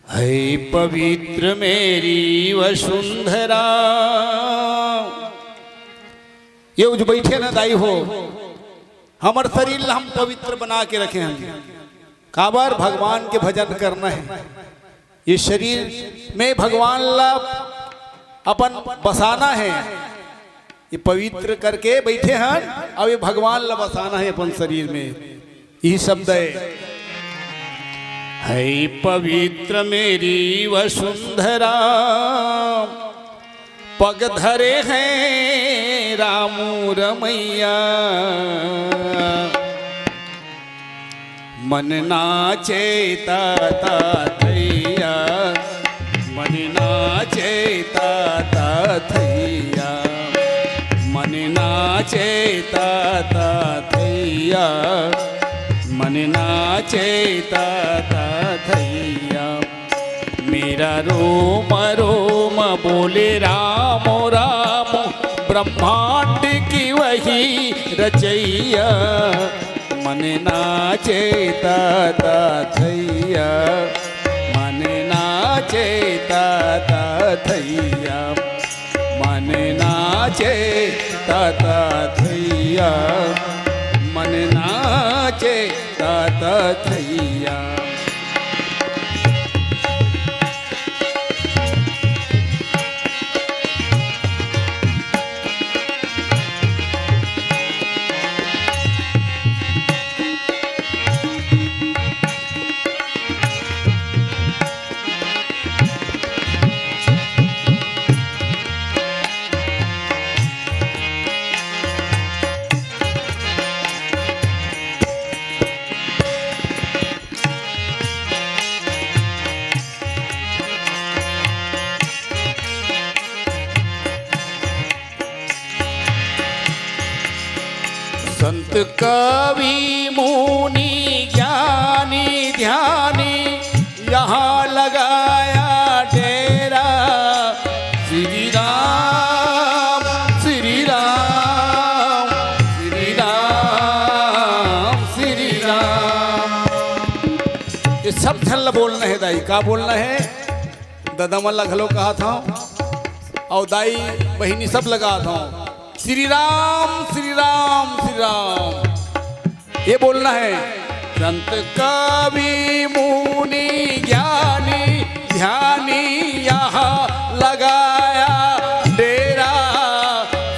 है पवित्र मेरी वसुंधरा। ये उज बैठे न दाई हो, हमर शरीर ला हम पवित्र बना के रखे हन। काबर? भगवान के भजन करना हे। ये शरीर में भगवान ला अपन बसाना हे। ये पवित्र करके बैठे हन, अब ये भगवान ला बसाना हे अपन शरीर में। यही शब्द हे, है पवित्र मेरी वसुंधरा, पग धरे हैं रामू रमैया। मन नाचे ता ता थैया, मन नाचे ता ता थैया, मन नाचे ता ता थैया, मन नाचे ता ता थैया। मेरा रोम रोम बोले राम राम, ब्रह्मांड की वही रचैया। मन नाचे ता ता थैया, मन नाचे ता ता थैया, मन नाचे ता ता थैया, मन नाचे ता ता थैया। कवि मुनि ज्ञानी ध्यानी यहाँ लगाया डेरा। श्री राम, श्री राम, श्री राम, श्री राम। ये सब झन ला बोलना हे दाई, का बोलना हे? ददा मन ला घलो कहाथंव, अउ दाई बहिनी सब ला कहाथंव, श्री राम, श्री राम, श्री राम। ये बोलना हे, संत कवि मुनि ज्ञानी ध्यानी यहाँ लगाया डेरा।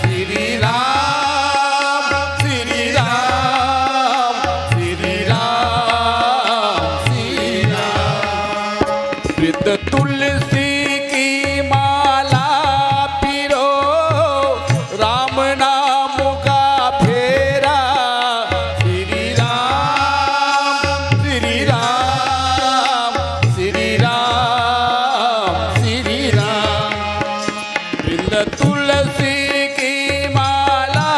श्री राम, श्री राम, श्री राम, श्री राम। वृंद तुलसी की माला पिरो, राम नाम का फेरा। श्री राम, श्री राम, श्री राम, श्री राम। वृंद तुलसी की माला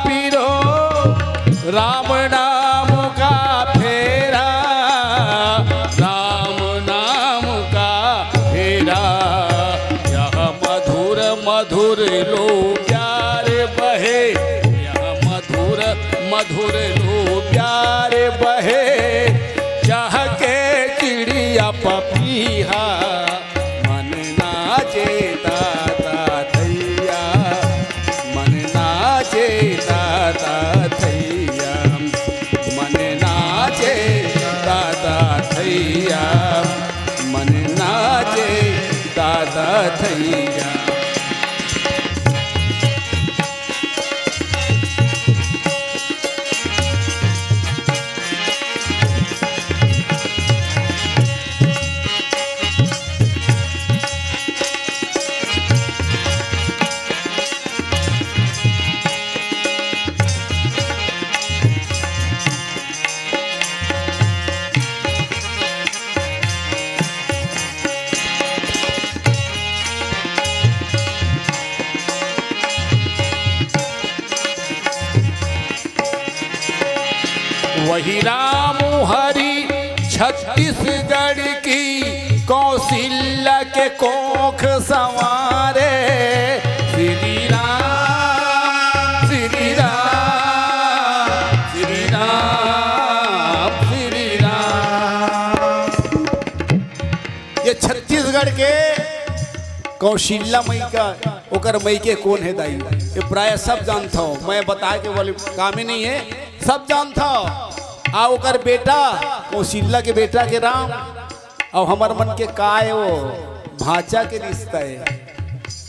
पिरो, राम नाम का फेरा, राम नाम का फेरा। यह मधुर मधुर लो प्यार बहे, यह मधुर मधुर लो प्यार बहे, चहके चिड़िया पपीहा। मन नाचे दादा थैया, मन नाचे दादा थैया, मन नाचे दादा थैया, मन नाचे दादा थैया। वही राम हरि छत्तीसगढ़ की कौशल्या के कोख संवारे। श्री राम, श्री राम, श्री राम, श्री राम। ये छत्तीसगढ़ के कौशल्या मई का, ओकर मई के कोन हे दाई, ये प्रायः सब जानथव, मैं बताए के वाले काम ही नहीं है, सब जानथव। आ ओकर बेटा, कौशल्या के बेटा के राम, अउ हमर मन के का हे, वो भांचा के रिश्ता हे।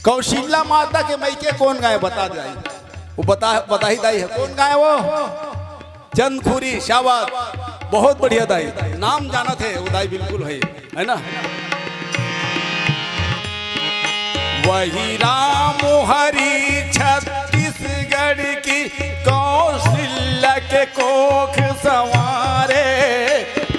कौशल्या माता के मई के कोन गाय बता दाई, वो बता, बताही दाई हे, कोन गाय वो? चंदखुरी, शाबाश, बहुत बढ़िया दाई, नाम जानत हे वो दाई, बिल्कुल हे, है ना? वही राम हरि छत्तीसगढ़ की कौशल्या के कोख संवारे।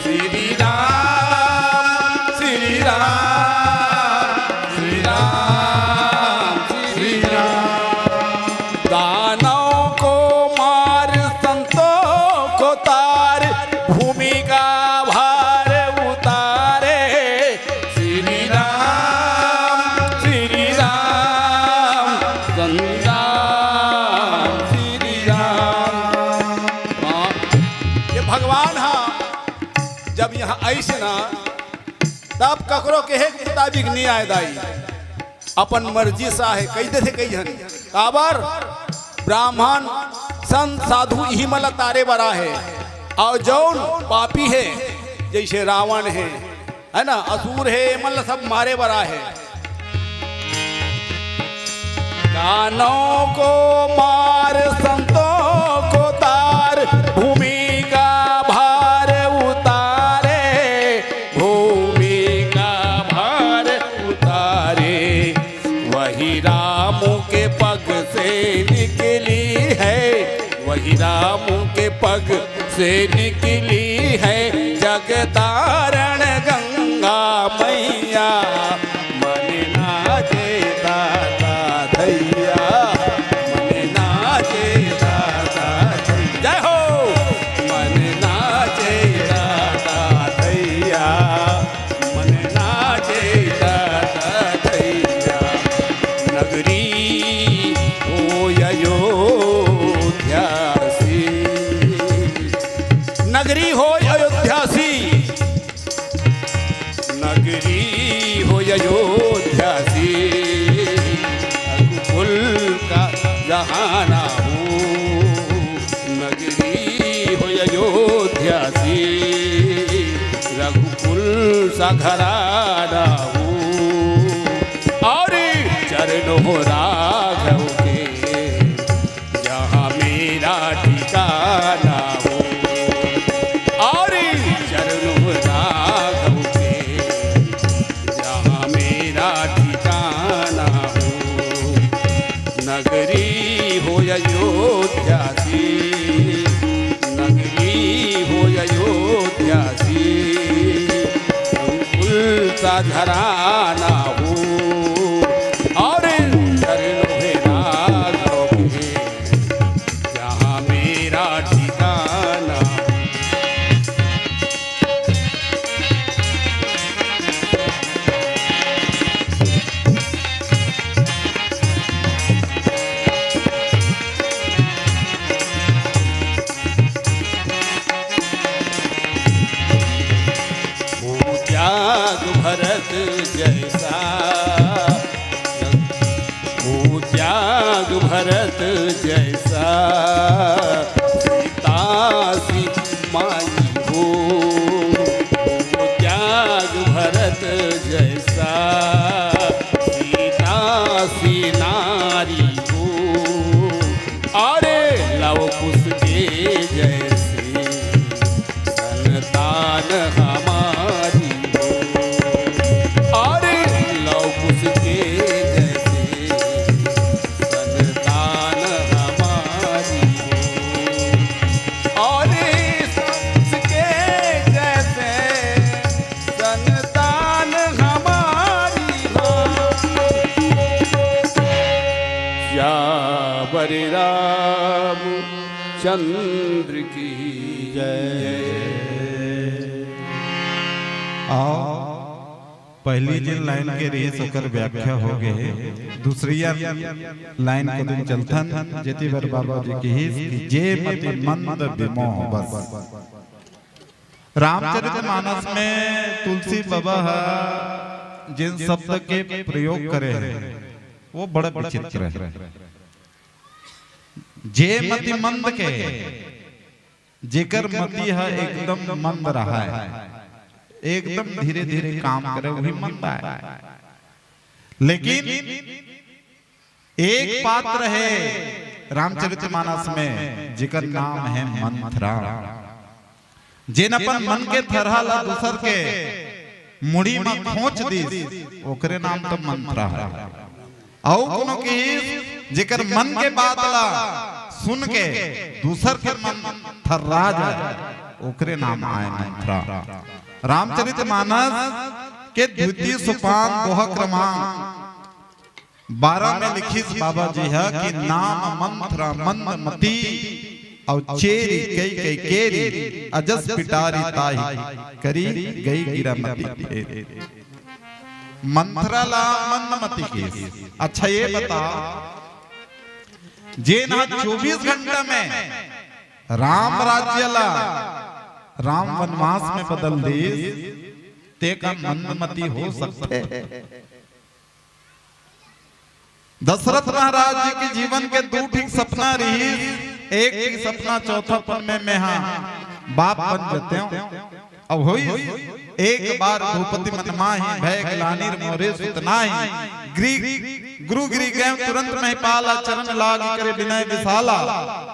श्री राम, श्री राम, श्री राम, श्री राम। दानव को मार, संतों को तार, भूमि का भार उतारे। श्री राम, श्री राम, श्री राम, श्री राम। हाँ, ये भगवान हा जब यहाँ आइस ना, तब ककरो कहे के मुताबिक नहीं आए दाई, अपन मर्जी से आहे, कहि देथे कई झन। काबर? ब्राह्मण, संत, साधु इही मन ला तारे बर आहे, अउ जौन पापी हे, जैसे रावण हे, है ना, असुर हे, एमन ला सब मारे बर आहे। दानों को मार, संतों को तार, भूमि का भार उतारे, भूमि का भार उतारे। वही राम के पग से निकली है, वही राम के पग से निकली है जगतारण गंगा मैया। मन नाचे दादा धैया, मन नाचे दादा धैया। जय हो। कहाना हो, नगरी हो अयोध्या सी, रघुकुल सा घराना हो, और चरण हो राघव के, जहाँ मेरा ठिकाना हो, और चरण हो राघव के, जहाँ मेरा ठिकाना हो। नगरी हो अयोध्या सी, नगरी हो अयोध्या सी, संकुल सा घराना हो, और चरण हो राघव के, जहाँ मेरा ठिकाना। हो त्याग भरत जैसा, हो त्याग भरत जैसा, सीता सी माई हो, हो त्याग भरत जैसा, सीता सी नारी हो, अरे लव कुश के जैसे संतान हमारी हो, अरे लव कुश के जैसे संतान हमारी हो, अरे कुश के जैसे संतान हमारी हो। सियावर रामचंद्र की जय। आओ, पहली जिन लाइन के रहिस, ओकर व्याख्या हो गे हे। दूसरिया लाइन के दिन चलथन, जेती बर बाबा जी किहिस कि जे मति मंद विमोह बस। रामचरित मानस में तुलसी बाबा ह जेन शब्द के प्रयोग करे हे, वो बड़ा विचित्र हे। जे मति मंद के, जेकर मति ह एकदम मंद रहय, एकदम धीरे-धीरे काम करे, वही मंद आय। लेकिन एक पात्र हे रामचरित मानस में, जेकर नाम हे मंथरा। जेन अपन मन के थरहा ला दूसर के मुड़ी म खोंच दिस, ओकरे नाम तो मंथरा हे। अउ कोनो किहिस, जेकर मन के बात ला सुन के दूसर के मन थर्रा जाय, ओकरे नाम आय मंथरा। रामचरित मानस के द्वितीय सोपान, दोहा क्रमांक बारह में लिखिस बाबा जी ह कि नाम मंथरा मंद मति, अउ चेरी कई कई केरी, अजस पिटारी ताही करी गई गिरा मति फेरी। मंथरा ला मंद मति किहिस। अच्छा, ये बता, जेन ह चौबीस घंटा में राम राज्य ला राम वनवास में बदल दिस, ते का मंद मति हो सकथे? दशरथ महाराज जी के जीवन के दू ठीक सपना रहिस। एक ठीक सपना चौथापन में मेहा बाप बन जतेंव। अब होइस, एक बार भूपति मन माही, भय ग्लानि मोरे सुत नाही। गृह, गुरु गृह गए तुरंत महिपाला, चरण लाग करे विनय विशाला।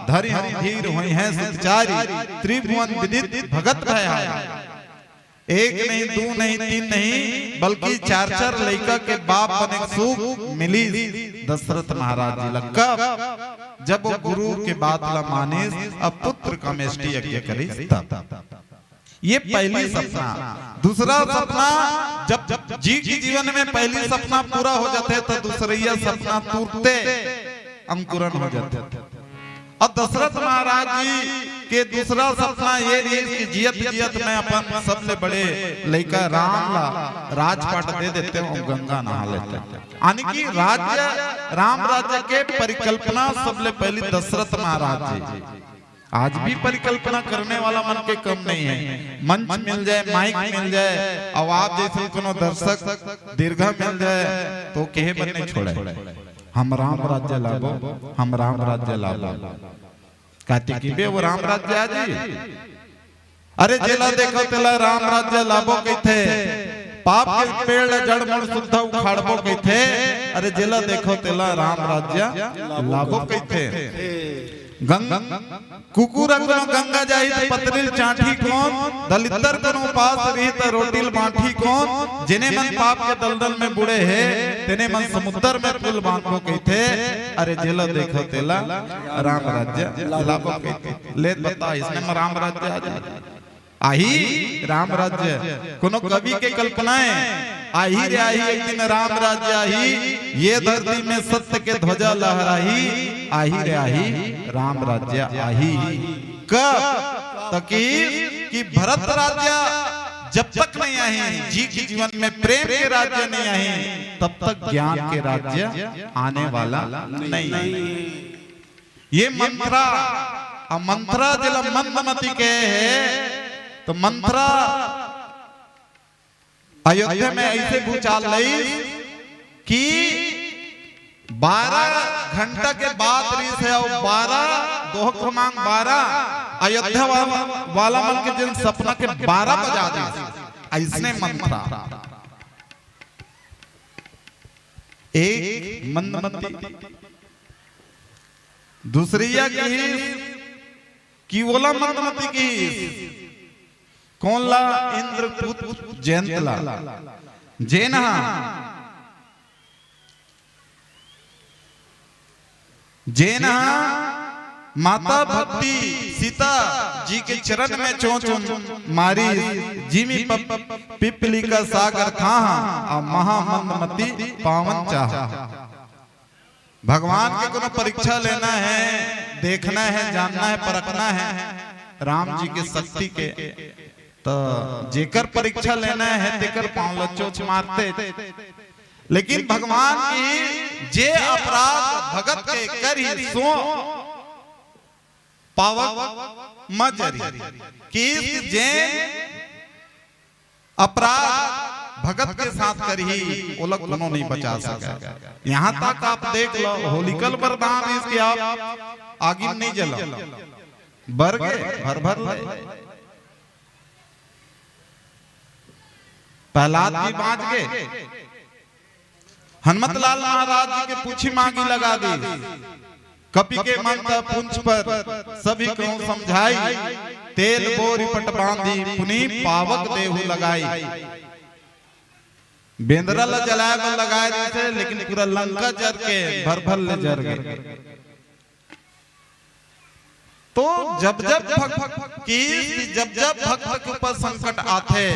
धरि हूँ धीर होइहैं सुत चारी, त्रिभुवन विदित भगत भयहारी। एक नहीं, दू नहीं, तीन नहीं, बल्कि चार चार लइका के बाप बने के सुख मिलिस दशरथ महाराज जी ला। कब? जब वो गुरु के बात ला मानिस, अब पुत्र कामेष्टि यज्ञ करिस तब। ये पहली सपना। दूसरा सपना, जब, जब जी के जीवन में पहली सपना पूरा हो जाथे, तो दूसरइया सपना तुरते अंकुरन हो जाथे। अब दशरथ महाराज जी के दूसरा सपना ये रहिस कि जियत जियत मैं अपन सबले बड़े लइका राम ला राजपाट दे देतेंव, गंगा नहा लेतेंव। यानी कि राज्य, राम राज्य के परिकल्पना सबले पहली दशरथ महाराज जी। आज भी परिकल्पना करने वाला मन के कम नहीं है। मंच मिल जाए, माइक मिल जाए, अउ आप जैसे कोनो दर्शक दीर्घा मिल जाए, तो केहे बर नहीं छोड़े। हम राम राज्य लाबो, हम राम राज्य लाबो। काती की बे वो राम राज्य आ जी? अरे जेला देखो तेला राम राज्य लाबो कहिथे, पाप के पेड़ ल जड़ मुड़ सुद्धा उखाड़बो कहिथे। अरे जेला देखो तेला राम राज्य लाबो कहिथे। गंग कुकुर ह कोनो गंगा जाही त पतरी ल चांटही कोन, दलिद्दर कोनो उपास रही त रोटी ल बांटही कोन, जेने मन पाप के दलदल में बुड़े हे, तेने मन समुद्दर में पुल बांधबो कहिथे। अरे जेला देखो तेला राम राज्य लाबो कहिथे। ले बता, इसने म राम राज्य आ जाए? आही राम राज्य। कोनो कवि के कल्पना हे, आही रे आही, एक दिन राम राज्य आही, ये धरती में सत्य के ध्वजा लहराही, आही रे आही, राम राज्य आही। कब? त कि, कि भरत राज्य जब तक नहीं आही, जी के जीवन में प्रेम के राज्य नहीं आही, तब तक ज्ञान के राज्य आने वाला नहीं। ये मंथरा, अउ मंथरा जेला मंदमती कहे हे, त मंथरा अयोध्या में अइसे भूचाल लइस कि बारह घंटा के बात रहिस हे अउ बारह, दोहा क्रमांक बारह, अयोध्या वाला, वाला मन के जेन सपना के बारह बजा दिस। अइसने मंथरा। एक मंदमती, दूसरइया किहिस कि ओला मंदमती किहिस। कोन ला? इंद्रपुत्र जयंत ला। जेन हा, जेन हा माता भक्ति सीता जी के चरण में चोंच मारिस, जिमि पप-, पिप्पली का सागर थाहा, अउ महामंदमती पावन चाहा। भगवान के कोनो परीक्षा लेना हे, देखना हे, जानना हे, परखना हे राम जी के शक्ति के, त जेकर परीक्षा लेना हे तेकर पांव ल चोंच मारथे। लेकिन भगवान किहिस जे अपराध भगत के करही सो पावक म जरही। किहिस जे अपराध भगत के साथ करही, ओला कोनो नहीं बचा सकय। यहाँ तक आप देख लो, होलिका ल वरदान दिस कि आप आगी में नहीं जलो, बर गे, भर भर ले। प्रहलाद जी बांच गे, हनुमत लाल महाराज जी के पूछी म आगी लगा दिस। कपि के मंत पुंछ पर सभी कहूँ समझाई, तेल बोरि पट बांधि पुनि पावक देहु लगाई। बेंदरा ला जलाए बर लगाए रहिस हे, लेकिन पूरा लंका जर के भर भर ले जर गे। तो जब जब भक-, किहिस कि जब जब भक्त के ऊपर संकट आथे,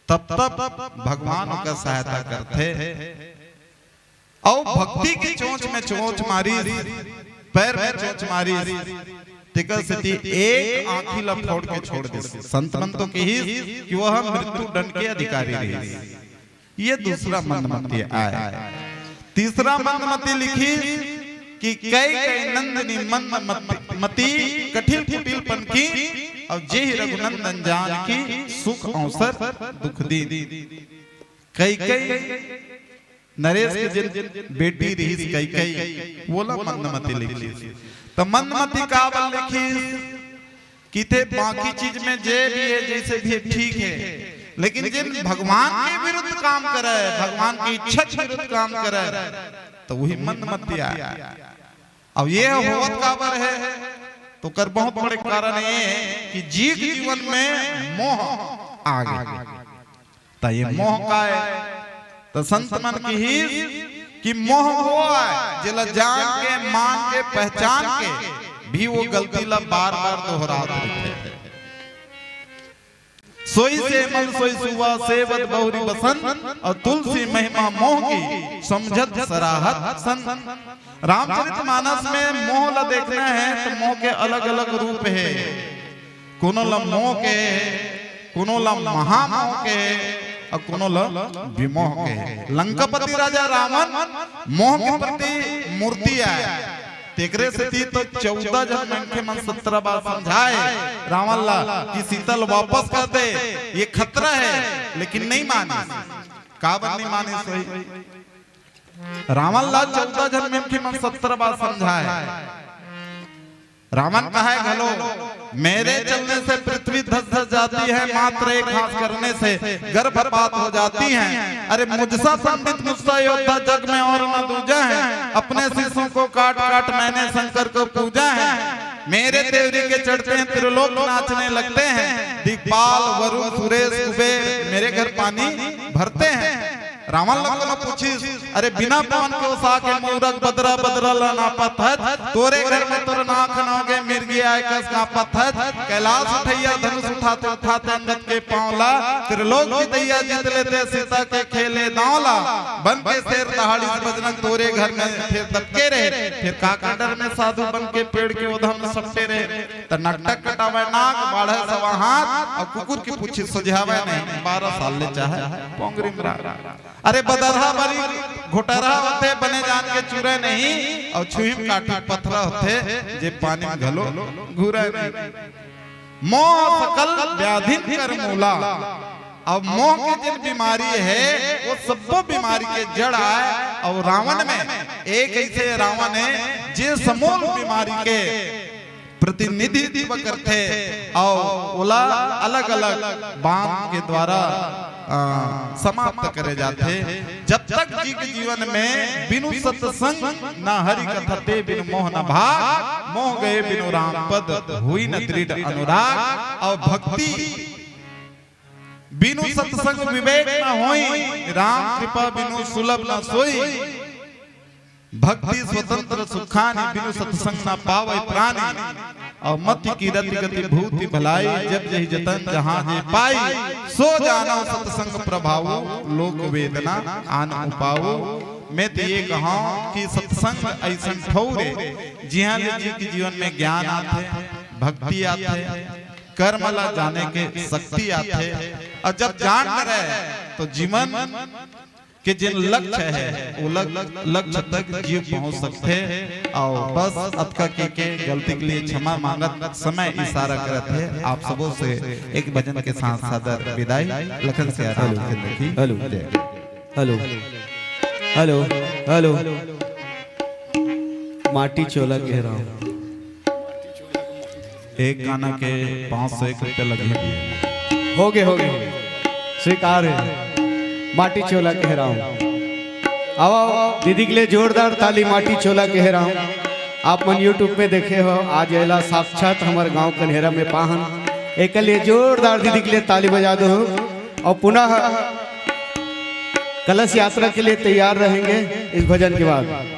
तब तब भगवान ओकर सहायता करथे। अउ भक्ति के चोंच में चोंच मारिस, पैर में चोंच मारिस, तेकर सेती एक आंखी ला फोड़ के छोड़ दिस। संत मन तो किहिस कि वह मृत्यु दंड के अधिकारी रहिस। ये दूसरा मंदमती आय। तीसरा मंदमती लिखिस कि कई कई नंदिनी मंदमती, मती कठिन कुटिल पनकी, अउ जेहि रघुनंदन जानकी सुख अवसर दुख दीन। कई कई नरेश के जेन बेटी रहिस कई कई, वोला मंदमती लिखिस। त मंदमती काबर लिखिस? किथे बाकी चीज में जे भी हे, जइसे भी हे, ठीक हे, लेकिन जेन भगवान के विरुद्ध काम करे, भगवान के इच्छा के विरुद्ध काम करे, त वही मंदमती आय। अब ये होवत काबर हे, त ओकर बहुत बड़े कारण ये हे कि जीव जीवन में मोह आ गे। त ये मोह काय? त संत मन किहिस कि मोह वो आय, जेला जान के, मान के, पहचान के भी वो गलती ला बार-बार दोहरात रहिथे। सोई सेमल सोई सुवा, सेवत बहुरी बसन, अउ तुलसी महिमा मोह की, समझत सराहत सन। रामचरित मानस में मोह ला देखना हे त मोह के अलग-अलग रूप हे। कोनो ला मोह के, कोनो ला महामोह के, अउ कोनो ला विमोह के। लंकापति राजा रावण मोह के प्रति मूर्ति आय, तेकरे सेती तो चौदह झन मनखे मन सत्रह बार समझाए रावण ला कि सीता ल वापस कर दे, ये खतरा हे, लेकिन नहीं मानिस। काबर नहीं मानिस होही? रावण ला चौदह झन मिलके मन सत्रह बार समझाए। रावण कहे घलो, मेरे चलने से पृथ्वी धस धस जाती है, मात्र एक हाथ करने से गर्भपात हो जाती है। अरे मुझसा पंडित, मुझसा योद्धा जग में और न दूजा है, अपने शिष्यों को काट काट मैंने शंकर को पूजा है। मेरे देवरी के चढ़ते हैं त्रिलोक नाचने लगते हैं, दिक्पाल वरुण सुरेश कुबेर मेरे घर पानी भरते हैं। रावण ला कोनो पूछिस, अरे बिना पवन के ओसा के मूरख बदरा बदरा ला नापत हस, तोरे घर में तोर नाक नौगे मिर्गी आय कस कांपत हस, कैलाश उठैया धनुष उठाते उठाते अंगद के पांव ला, त्रिलोक जितैया जीत लेते सीता के खेले दांव ला, बन के शेर दहाड़िस बजरंग तोरे घर में फिर दबके रहे, फिर काकर डर में साधु बन के पेड़ के ओधा में सपटे रहे। त नकटक कटावय नाक, बाढ़य सवा हाथ, अउ कुकुर के पूछी सोझावय नहीं, बारह साल ले चाहे पोंगरी मरा। अरे बदरहा बरी घोटरहा होथे, बने जान के चुरय नहीं, अउ छुहिम काठी पथरा होथे, जे पानी में घलो घुरय नहीं। मोह सकल व्याधिन कर मूला। अब मोह के जिन बीमारी है, वो सब्बो बीमारी के जड़ आय। अउ रावण में एक ऐसे रावण है, जे समूल बीमारी के प्रतिनिधित्व करथे अउ ओला अलग-अलग बांध के द्वारा, अ, समाप्त करे जाथे। जब तक जीव के जीवन में बिनु सत्संग न हरि कथा ते बिनु मोह न भाग, मोह गए बिनु राम पद हुई न दृढ़ अनुराग। अउ भक्ति बिनु सत्संग विवेक न होई, राम कृपा बिनु सुलभ न सोई। भक्ति स्वतंत्र सुखानी, बिनु सत्संग न पावै प्राणी। अउ मति कीरति गति भूति भलाई, जब जहि जतन जहाँ जे पाई। सो जानव सत्संग प्रभाऊ, लोक वेदना आन उपाऊ। मैं तो ये कहूँ कि सत्संग अइसन ठउर ए, जिहाँ ले जी के जीवन में ज्ञान आथे, भक्ति आथे, कर्म ला जाने के शक्ति आथे। अउ जब जान डरय, तो जीवन के जेन लक्ष्य हे, वो लक-, लक्ष्य तक जीव पहुंच सकथे। अउ बस अतका के, के गलती के लिए क्षमा मांगत समय इशारा करत हे। आप सबों से एक भजन के साथ सादर विदाई। लखन से आराम हेलो। हेलो। जय। हेलो। हेलो। हेलो। माटी चोला घेराव। एक गाना के पाँच सौ एक रुपया लगही। होगे, होगे, होगे। स्वीकार हे। माटी चोला घेराव। आओ, आओ, दीदी के लिए जोरदार ताली, माटी चोला घेराव। आप मन YouTube में देखे हो, आज एला साक्षात हमर गांव कन्हेरा में पाहन। एकर लिए जोरदार दीदी के लिए ताली बजा दो। अउ पुनः कलश यात्रा के लिए तैयार रहेंगे इस भजन के बाद।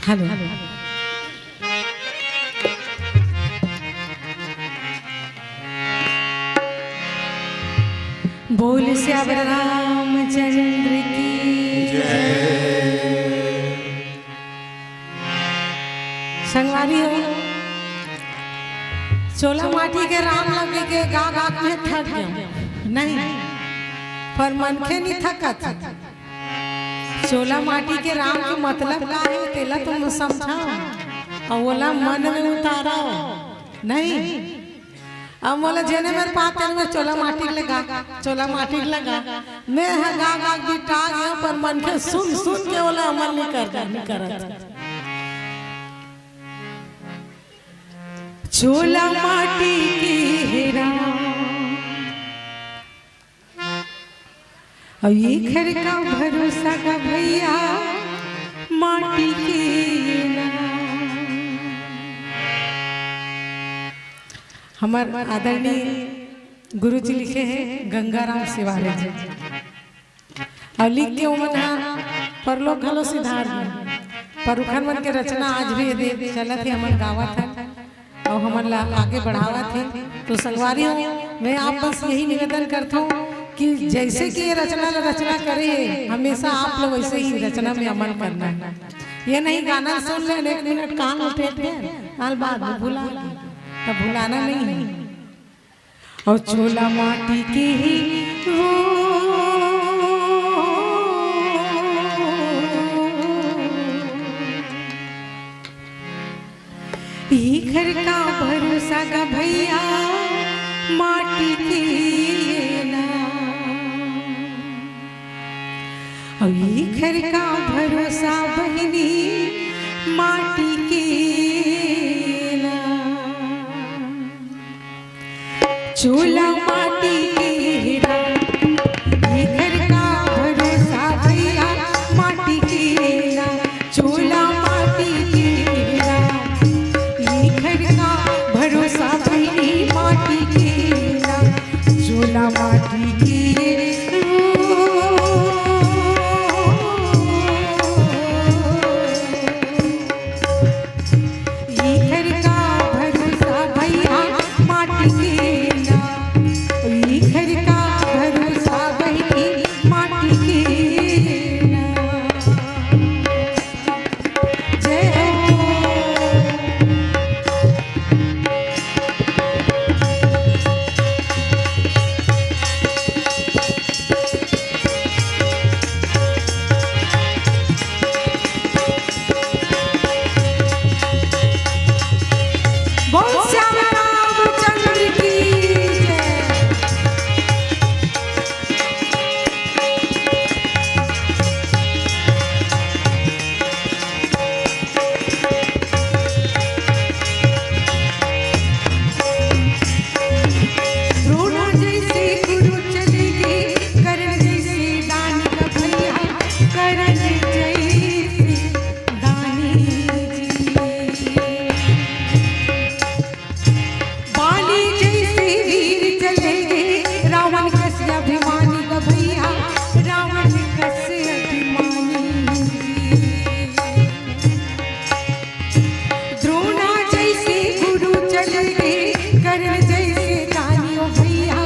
हेलो। बोल सियावर रामचंद्र की जय। संगवारी हो, चोला माटी के राम लगे के गा गा के थक गए, नहीं, पर मनखे नहीं थकत। चोला माटी के राम के मतलब का हे, तेला तुम समझाओ। अउ ओला मन में उतारो, नहीं। अब मोला जेने मेर पात तेने मेर चोला माटी लगा, चोला माटी लगा। मैं ह गा गा बिटा गयो, पर मनखे सुन सुन के ओला अमल नहीं कर, नहीं करत। चोला माटी के हेरा, अउ एखर का भरोसा का भैया, माटी के ना। हमर आदरणीय गुरु जी लिखे हैं गंगाराम सिवारे जी, अउ लिख के ओमन ह परलोक घलो सिधार दे, पर उखर मन के रचना आज भी ये दे चलत हे, हमन गावत हन। अउ हमन ला आगे बढ़ावत हे। तो संगवारी हो, मैं आप बस यही निवेदन करता हूँ कि जैसे कि ये रचना ला रचना करे हे, हमेशा आप लोग वैसे ही रचना में अमल करना है। ये नहीं गाना सुन ले, एक मिनट कान उठे थे, काल बाद में भुला गए, तब भुलाना नहीं है। अउ चोला माटी के ही वो, एखर का भरोसा गा भैया, माटी के ना। अउ एखर का भरोसा बहिनी, माटी के ना। चोला माटी के हेरा, एखर का भरोसा भैया, माटी के ना। चोला माटी के हेरा, एखर का भरोसा बहिनी, माटी के ना। चोला माटी के एखर का भरोसा भैया, माटी के ना। एखर का भरोसा बहिनी, माटी के ना। जय हो। बोल श्याम रामचंद्र की जय। द्रोणा जैसे गुरु चले गे, कर्ण जैसे दानी गा भैया, कर्ण जैसे दानी जी। बाली जैसे वीर चले गे, रावण कस अभिमानी गा भैया, रावण कस अभिमानी। द्रोणा जैसे गुरु चले गे, कर्ण जैसे दानी ओ भैया,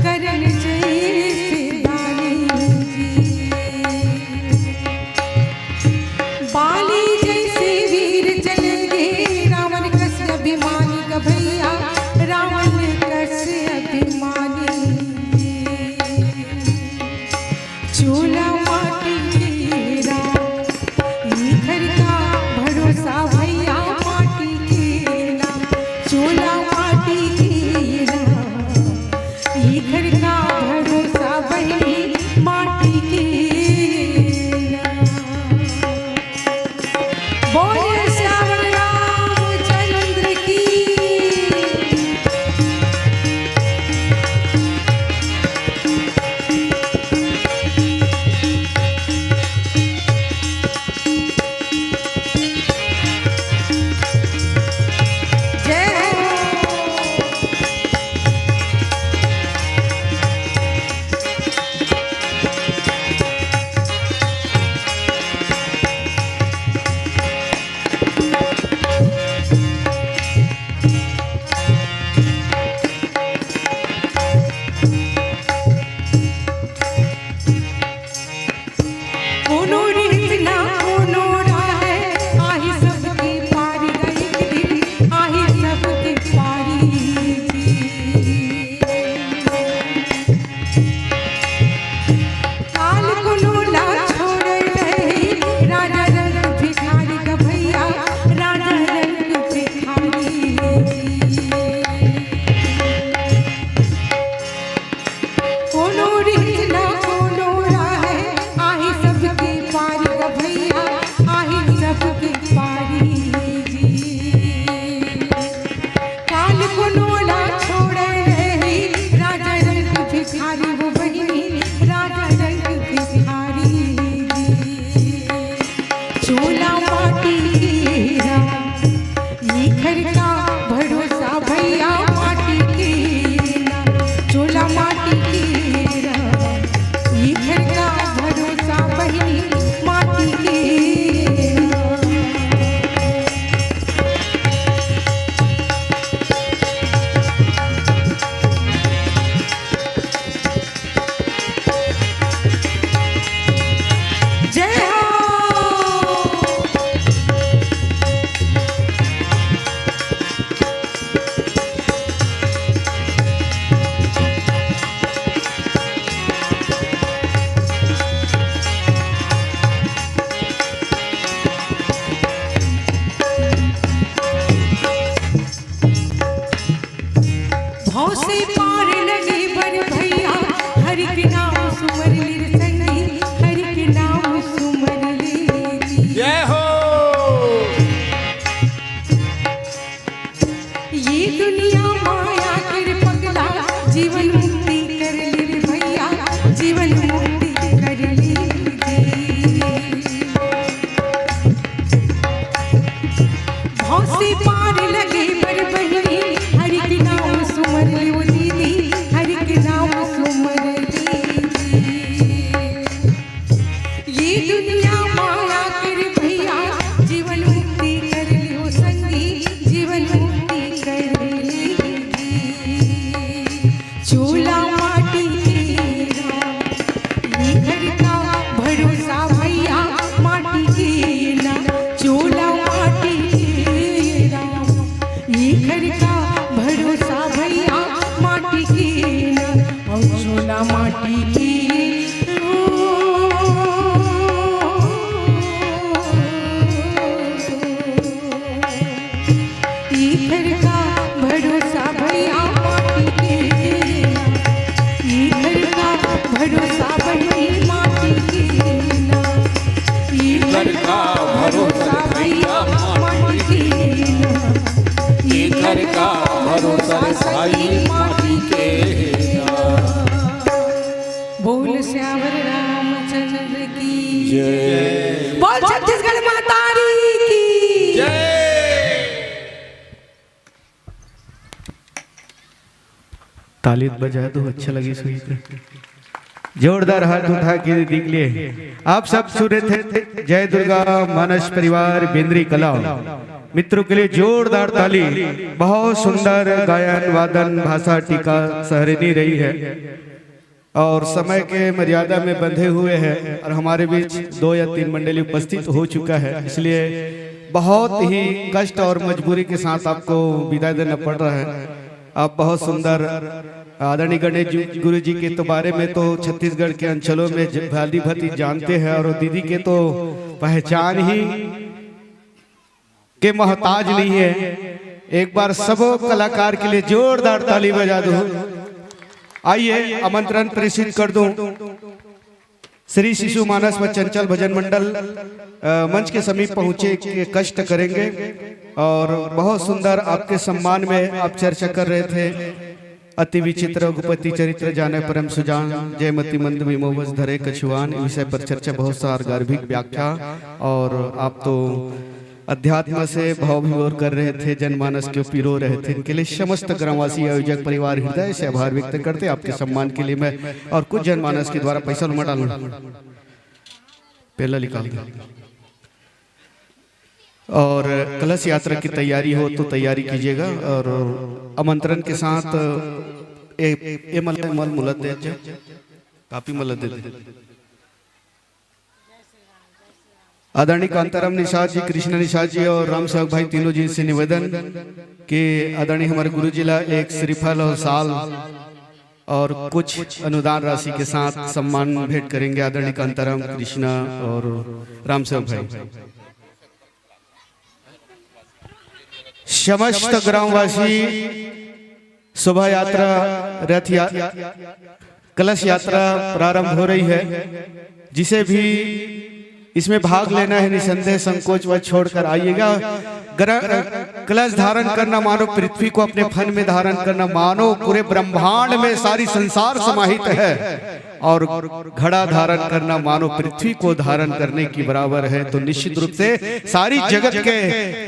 कर्ण जैसे दानी जी। बाली जैसे वीर चले गे, रावण कस अभिमानी गा भैया, रावण कस अभिमानी। चोला माटी के ना, एखर का भरोसा भैया, माटी के ना। चोला माटी के ना, एखर का भरोसा बहिनी, माटी के ना। बोलिए श्याम रामचंद्र की। जय हो। ते पार लगे बर बहिनी, हरि के नाम सुमर लियो दीदी, हरि के नाम सुमर दीदी। ये दुनिया माया कर भैया, जीवन मुक्ति कर लियो संगी, जीवन मुक्ति कर लीदी। चोला माटी के ना, ये घर का भरोसा भैया माटी के ना। चोला माटी के ना, ये घर का भरोसा भैया माटी के ना। और चोला माटी के ना। ई घर का भरोसा भैया माटी के ना, ई घर का भरोसा बहिनी माटी के ना, ई घर का भरोसा भैया माटी के ना, ई घर का भरोसा साईं माटी के ना। बोल सियावर रामचंद्र की जय। बोल छत्तीसगढ़ महतारी की जय। ताली बजा दो, अच्छा लगी सुन के। जोरदार हाथ उठा के दीदी के लिए। आप सब सुने थे जय दुर्गा मानस परिवार बेंद्री कला। मित्रों के लिए जोरदार ताली। बहुत सुंदर गायन, वादन, भाषा, टीका, सहरनी रही है। और समय के मर्यादा में बंधे हुए हैं और हमारे बीच दो या तीन मंडली उपस्थित हो चुका है, इसलिए बहुत ही कष्ट और मजबूरी के साथ आपको विदाई देना पड़ रहा है। आप बहुत सुंदर आदरणीय गणेश जी, गुरु जी के तो बारे में तो छत्तीसगढ़ के अंचलों में ज-, भाली भांति जानते हैं और दीदी के तो पहचान ही के मोहताज नहीं है। एक बार सबो कलाकार के लिए जोरदार ताली बजा दो। आइए, आमंत्रण प्रेषित कर दूं श्री शिशु मानस व चंचल भजन मंडल, अ, मंच के समीप पहुंचे के कष्ट करेंगे। और बहुत सुंदर आपके सम्मान में आप चर्चा कर रहे थे। अति विचित्र रघुपति चरित्र जाने परम सुजान, जयमती मंद विमोवस धरे कछुआन, इस विषय पर चर्चा बहुत सार गर्भिक व्याख्या। और आप तो अध्यात्म से भाव विभोर कर रहे थे, जनमानस को पिरो रहे थे। इनके लिए समस्त ग्रामवासी आयोजक परिवार हृदय से आभार व्यक्त करते। आपके सम्मान के लिए मैं और कुछ जनमानस के द्वारा पैसा लुमा डालूं। पहला निकाल दो। और कलश यात्रा की तैयारी हो तो तैयारी कीजिएगा। और आमंत्रण के साथ ए, ए मल, मल मुलत दे जा। कापी मल दे दे। आदरणीय कांताराम निषाद जी, कृष्णा निषाद जी और राम सेवक भाई तीनों जी से निवेदन कि आदरणीय हमारे गुरु जी ला एक श्रीफल और साल और कुछ अनुदान राशि के साथ सम्मान भेंट करेंगे आदरणीय कांताराम, कृष्णा और राम सेवक भाई। समस्त ग्रामवासी शोभा यात्रा, रथ या-, कलश यात्रा प्रारंभ हो रही है। जिसे भी इसमें भाग लेना है, निसंदेह संकोच व छोड़कर आइएगा। ग्र-, कलश धारण करना मानो पृथ्वी को अपने फन में धारण करना, मानो पूरे ब्रह्मांड में सारी संसार समाहित है। और घड़ा धारण करना मानो पृथ्वी को धारण करने की बराबर है। तो निश्चित रूप से सारी जगत के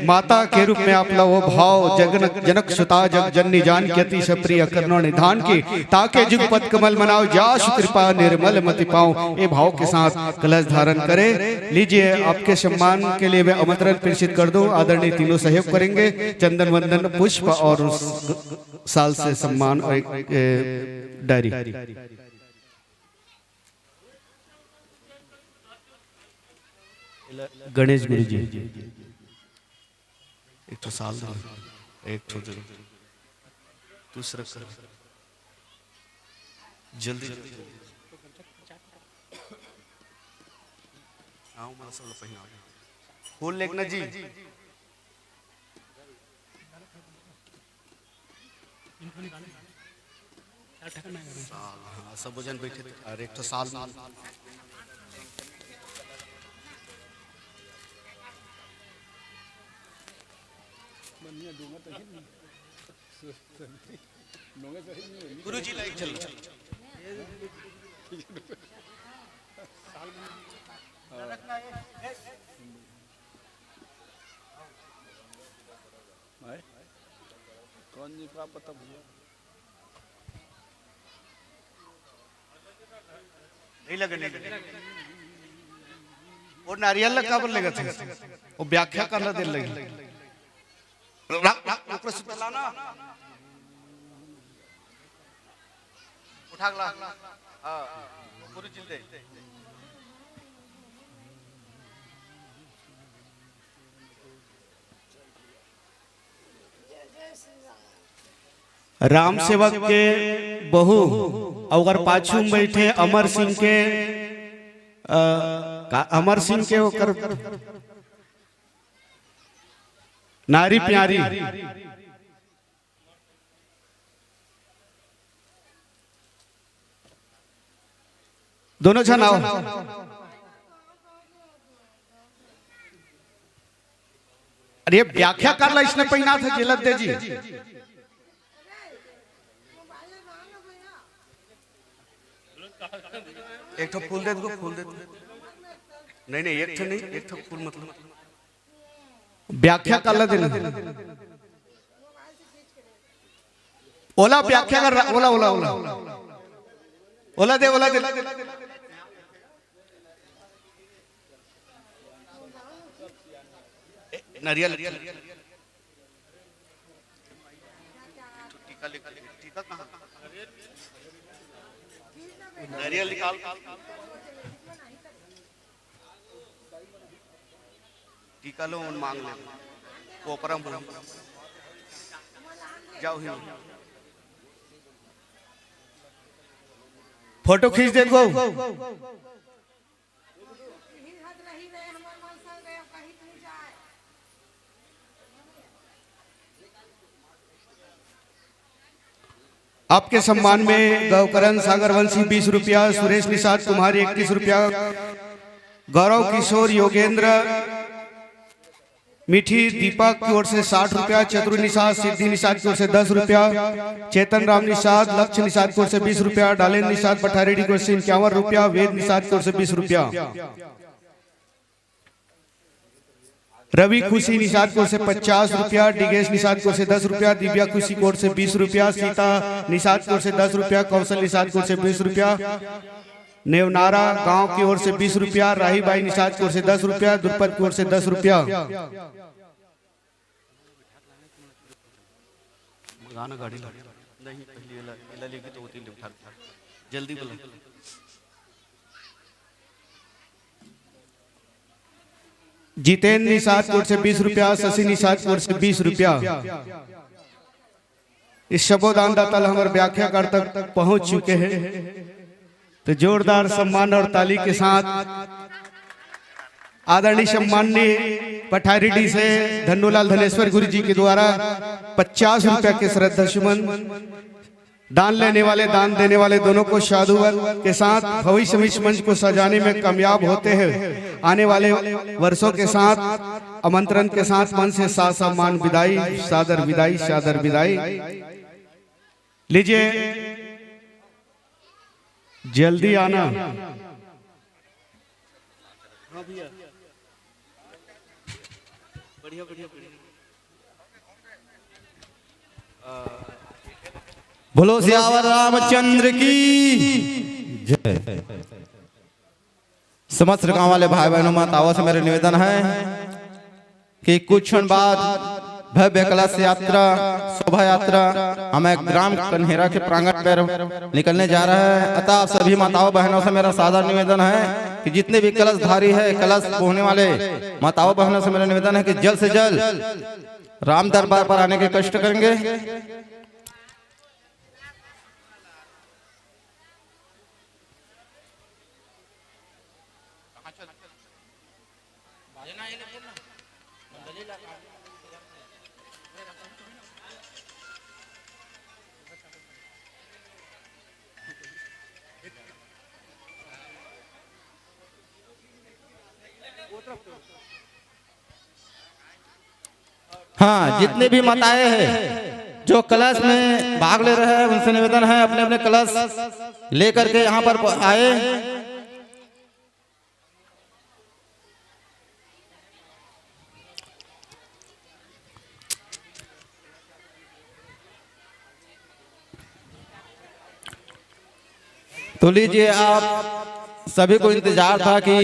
माता के रूप में आप ला वो भाव, जगन-, जनक सुता जग जननी जानकी अतिशय प्रिय करनो निधान की, ताके जुग पद कमल मनाओ, जासु कृपा निर्मल मति पाओ। ये भाव के साथ कलश धारण करें। लीजिए, आपके सम्मान के लिए मैं आमंत्रण प्रेषित कर दूं। आदरणीय तीनों सहयोग करेंगे, चंदन वंदन पुष्प और साल से सम्मान और एक, ए, डायरी। गणेश गुरु जी, एक ठो साल दे, एक ठो दे, दूसरा कर, जल्दी जल्दी। आओ, मला सब पहिना। फूल लेगना जी। साल, हाँ, सब जन बैठे थे। अरे, एक ठो साल। गुरु जी लाइक चल। कौन जी का पता भैया? नहीं लगे, नहीं लगे। वो नारियल ला काबर लेगथे? वो व्याख्या करना देर लगे। रा-, रा-, ओकरे से लाना। उठा के ला। हाँ, पूरी चीज दे। राम सेवक के बहू, अउ ओकर पाछू में बैठे अमर सिंह के, अ, का, अमर सिंह के ओकर नारी प्यारी। दोनों झन आओ। अरे, व्याख्या कर ला, इसने पहिना था जेलत दे जी। एक ठो फूल दे दो, फूल दे दो। नहीं, नहीं, एक ठो नहीं, एक ठो फूल मतलब। व्याख्या कर ला देना। ओला व्याख्या कर रहा, ओला, ओला, ओला। ओला दे, ओला दे। ए, नारियल। टीका लिख, टीका कहाँ? नारियल निकाल। टीका लो, उन मांग ले। कोपरा मुंह। जाओ ही। फोटो खींच दे गो। आपके सम्मान में गौकरण सागरवंशी बीस रुपया, सुरेश निषाद कुमारी इक्कीस रुपया, गौरव किशोर योगेंद्र मीठी दीपक की ओर से साठ रुपया, चतुर निषाद सिद्धि निषाद की ओर से दस रुपया, चेतन राम निषाद लक्ष्य निषाद की ओर से बीस रुपया, डालेन निषाद पठारेडी की ओर से इक्यावन रुपया, वेद निषाद की ओर से बीस रुपया। रवि खुशी निषाद की ओर से पचास रुपया, डिगेश निषाद की ओर से दस रुपया, दिव्या खुशी की ओर से बीस रुपया, सीता निषाद की ओर से दस रुपया, कौशल निषाद की ओर से बीस रुपया, नेवनारा गांव की ओर से बीस रुपया, राही बाई निषाद की ओर से दस रुपया, दुर्पद की ओर से दस रुपया। गाना गाड़ी ला। नहीं, पहले एला, एला लेके तो होती ले उठा। जल्दी बोला। जितेंद्र निषाद की ओर से बीस रुपया, शशि निषाद की ओर से बीस रुपया। इस सबो दानदाता ला हमर व्याख्याकार तक पहुंच चुके हैं, तो जोरदार सम्मान और ताली के साथ आदरणीय सम्माननीय पठारीडी से धन्नूलाल धनेश्वर गुरु जी के द्वारा पचास रुपया के श्रद्धा सुमन दान लेने वाले, दान देने वाले दोनों को साधुवाद के साथ भविष्य में इस मंच को सजाने में कामयाब होते हैं। आने वाले वर्षों के साथ आमंत्रण के साथ मंच से सा-, सम्मान विदाई, सादर विदाई, सादर विदाई। लीजिए, जल्दी आना। हाँ भैया, बढ़िया, बढ़िया, बढ़िया। बोलो सियावर रामचंद्र की जय। समस्त गांव वाले भाई बहनों, माताओं से मेरा निवेदन है कि कुछ क्षण बाद भव्य कलश यात्रा, शोभा यात्रा हमें ग्राम कन्हेरा के प्रांगण पर निकलने जा रहा है। अतः आप सभी माताओं बहनों से मेरा सादर निवेदन है कि जितने भी कलशधारी है, कलश बोहने वाले माताओं बहनों से मेरा निवेदन है कि जल्द से जल्द राम दरबार पर आने के कष्ट करेंगे। हाँ, जितने भी माताएं हैं जो कलश में भाग ले रहे हैं, उनसे निवेदन है अपने अपने कलश लेकर के यहाँ पर आए। तो लीजिए, आप सभी को इंतजार था कि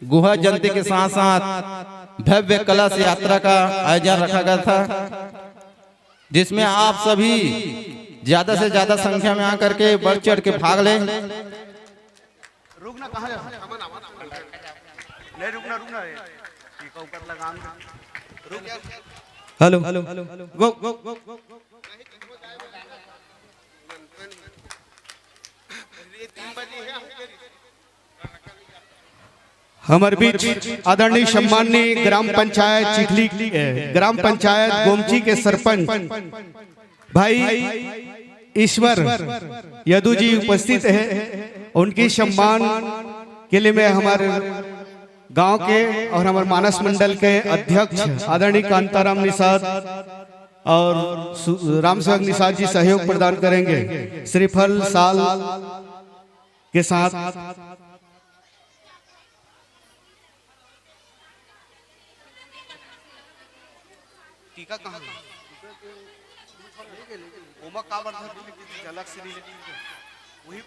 गुहा जयंती के साथ साथ भव्य कलश यात्रा का आयोजन रखा गया था, जिसमें आप सभी ज्यादा से ज्यादा संख्या में आकर के बढ़ चढ़ के भाग लें। रुकना कहाँ जा? नहीं, रुकना, रुकना रे। ठीक है, ऊपर लगा। रुक जा। हेलो, हेलो, गो, गो, गो, गो। हमर बीच आदरणीय सम्माननीय ग्राम पंचायत चिखली, ए, ग्राम पंचायत गोमची के सरपंच भाई ईश्वर यदु जी उपस्थित है। उनकी सम्मान के लिए मैं हमारे गांव के और हमारे मानस मंडल के अध्यक्ष आदरणीय कांताराम निषाद और सु-, रामसेवक निषाद जी सहयोग प्रदान करेंगे। श्रीफल, साल के साथ। टीका कहाँ है? ओमा का बर धर दीजिए, अलग से नहीं लेंगे। वही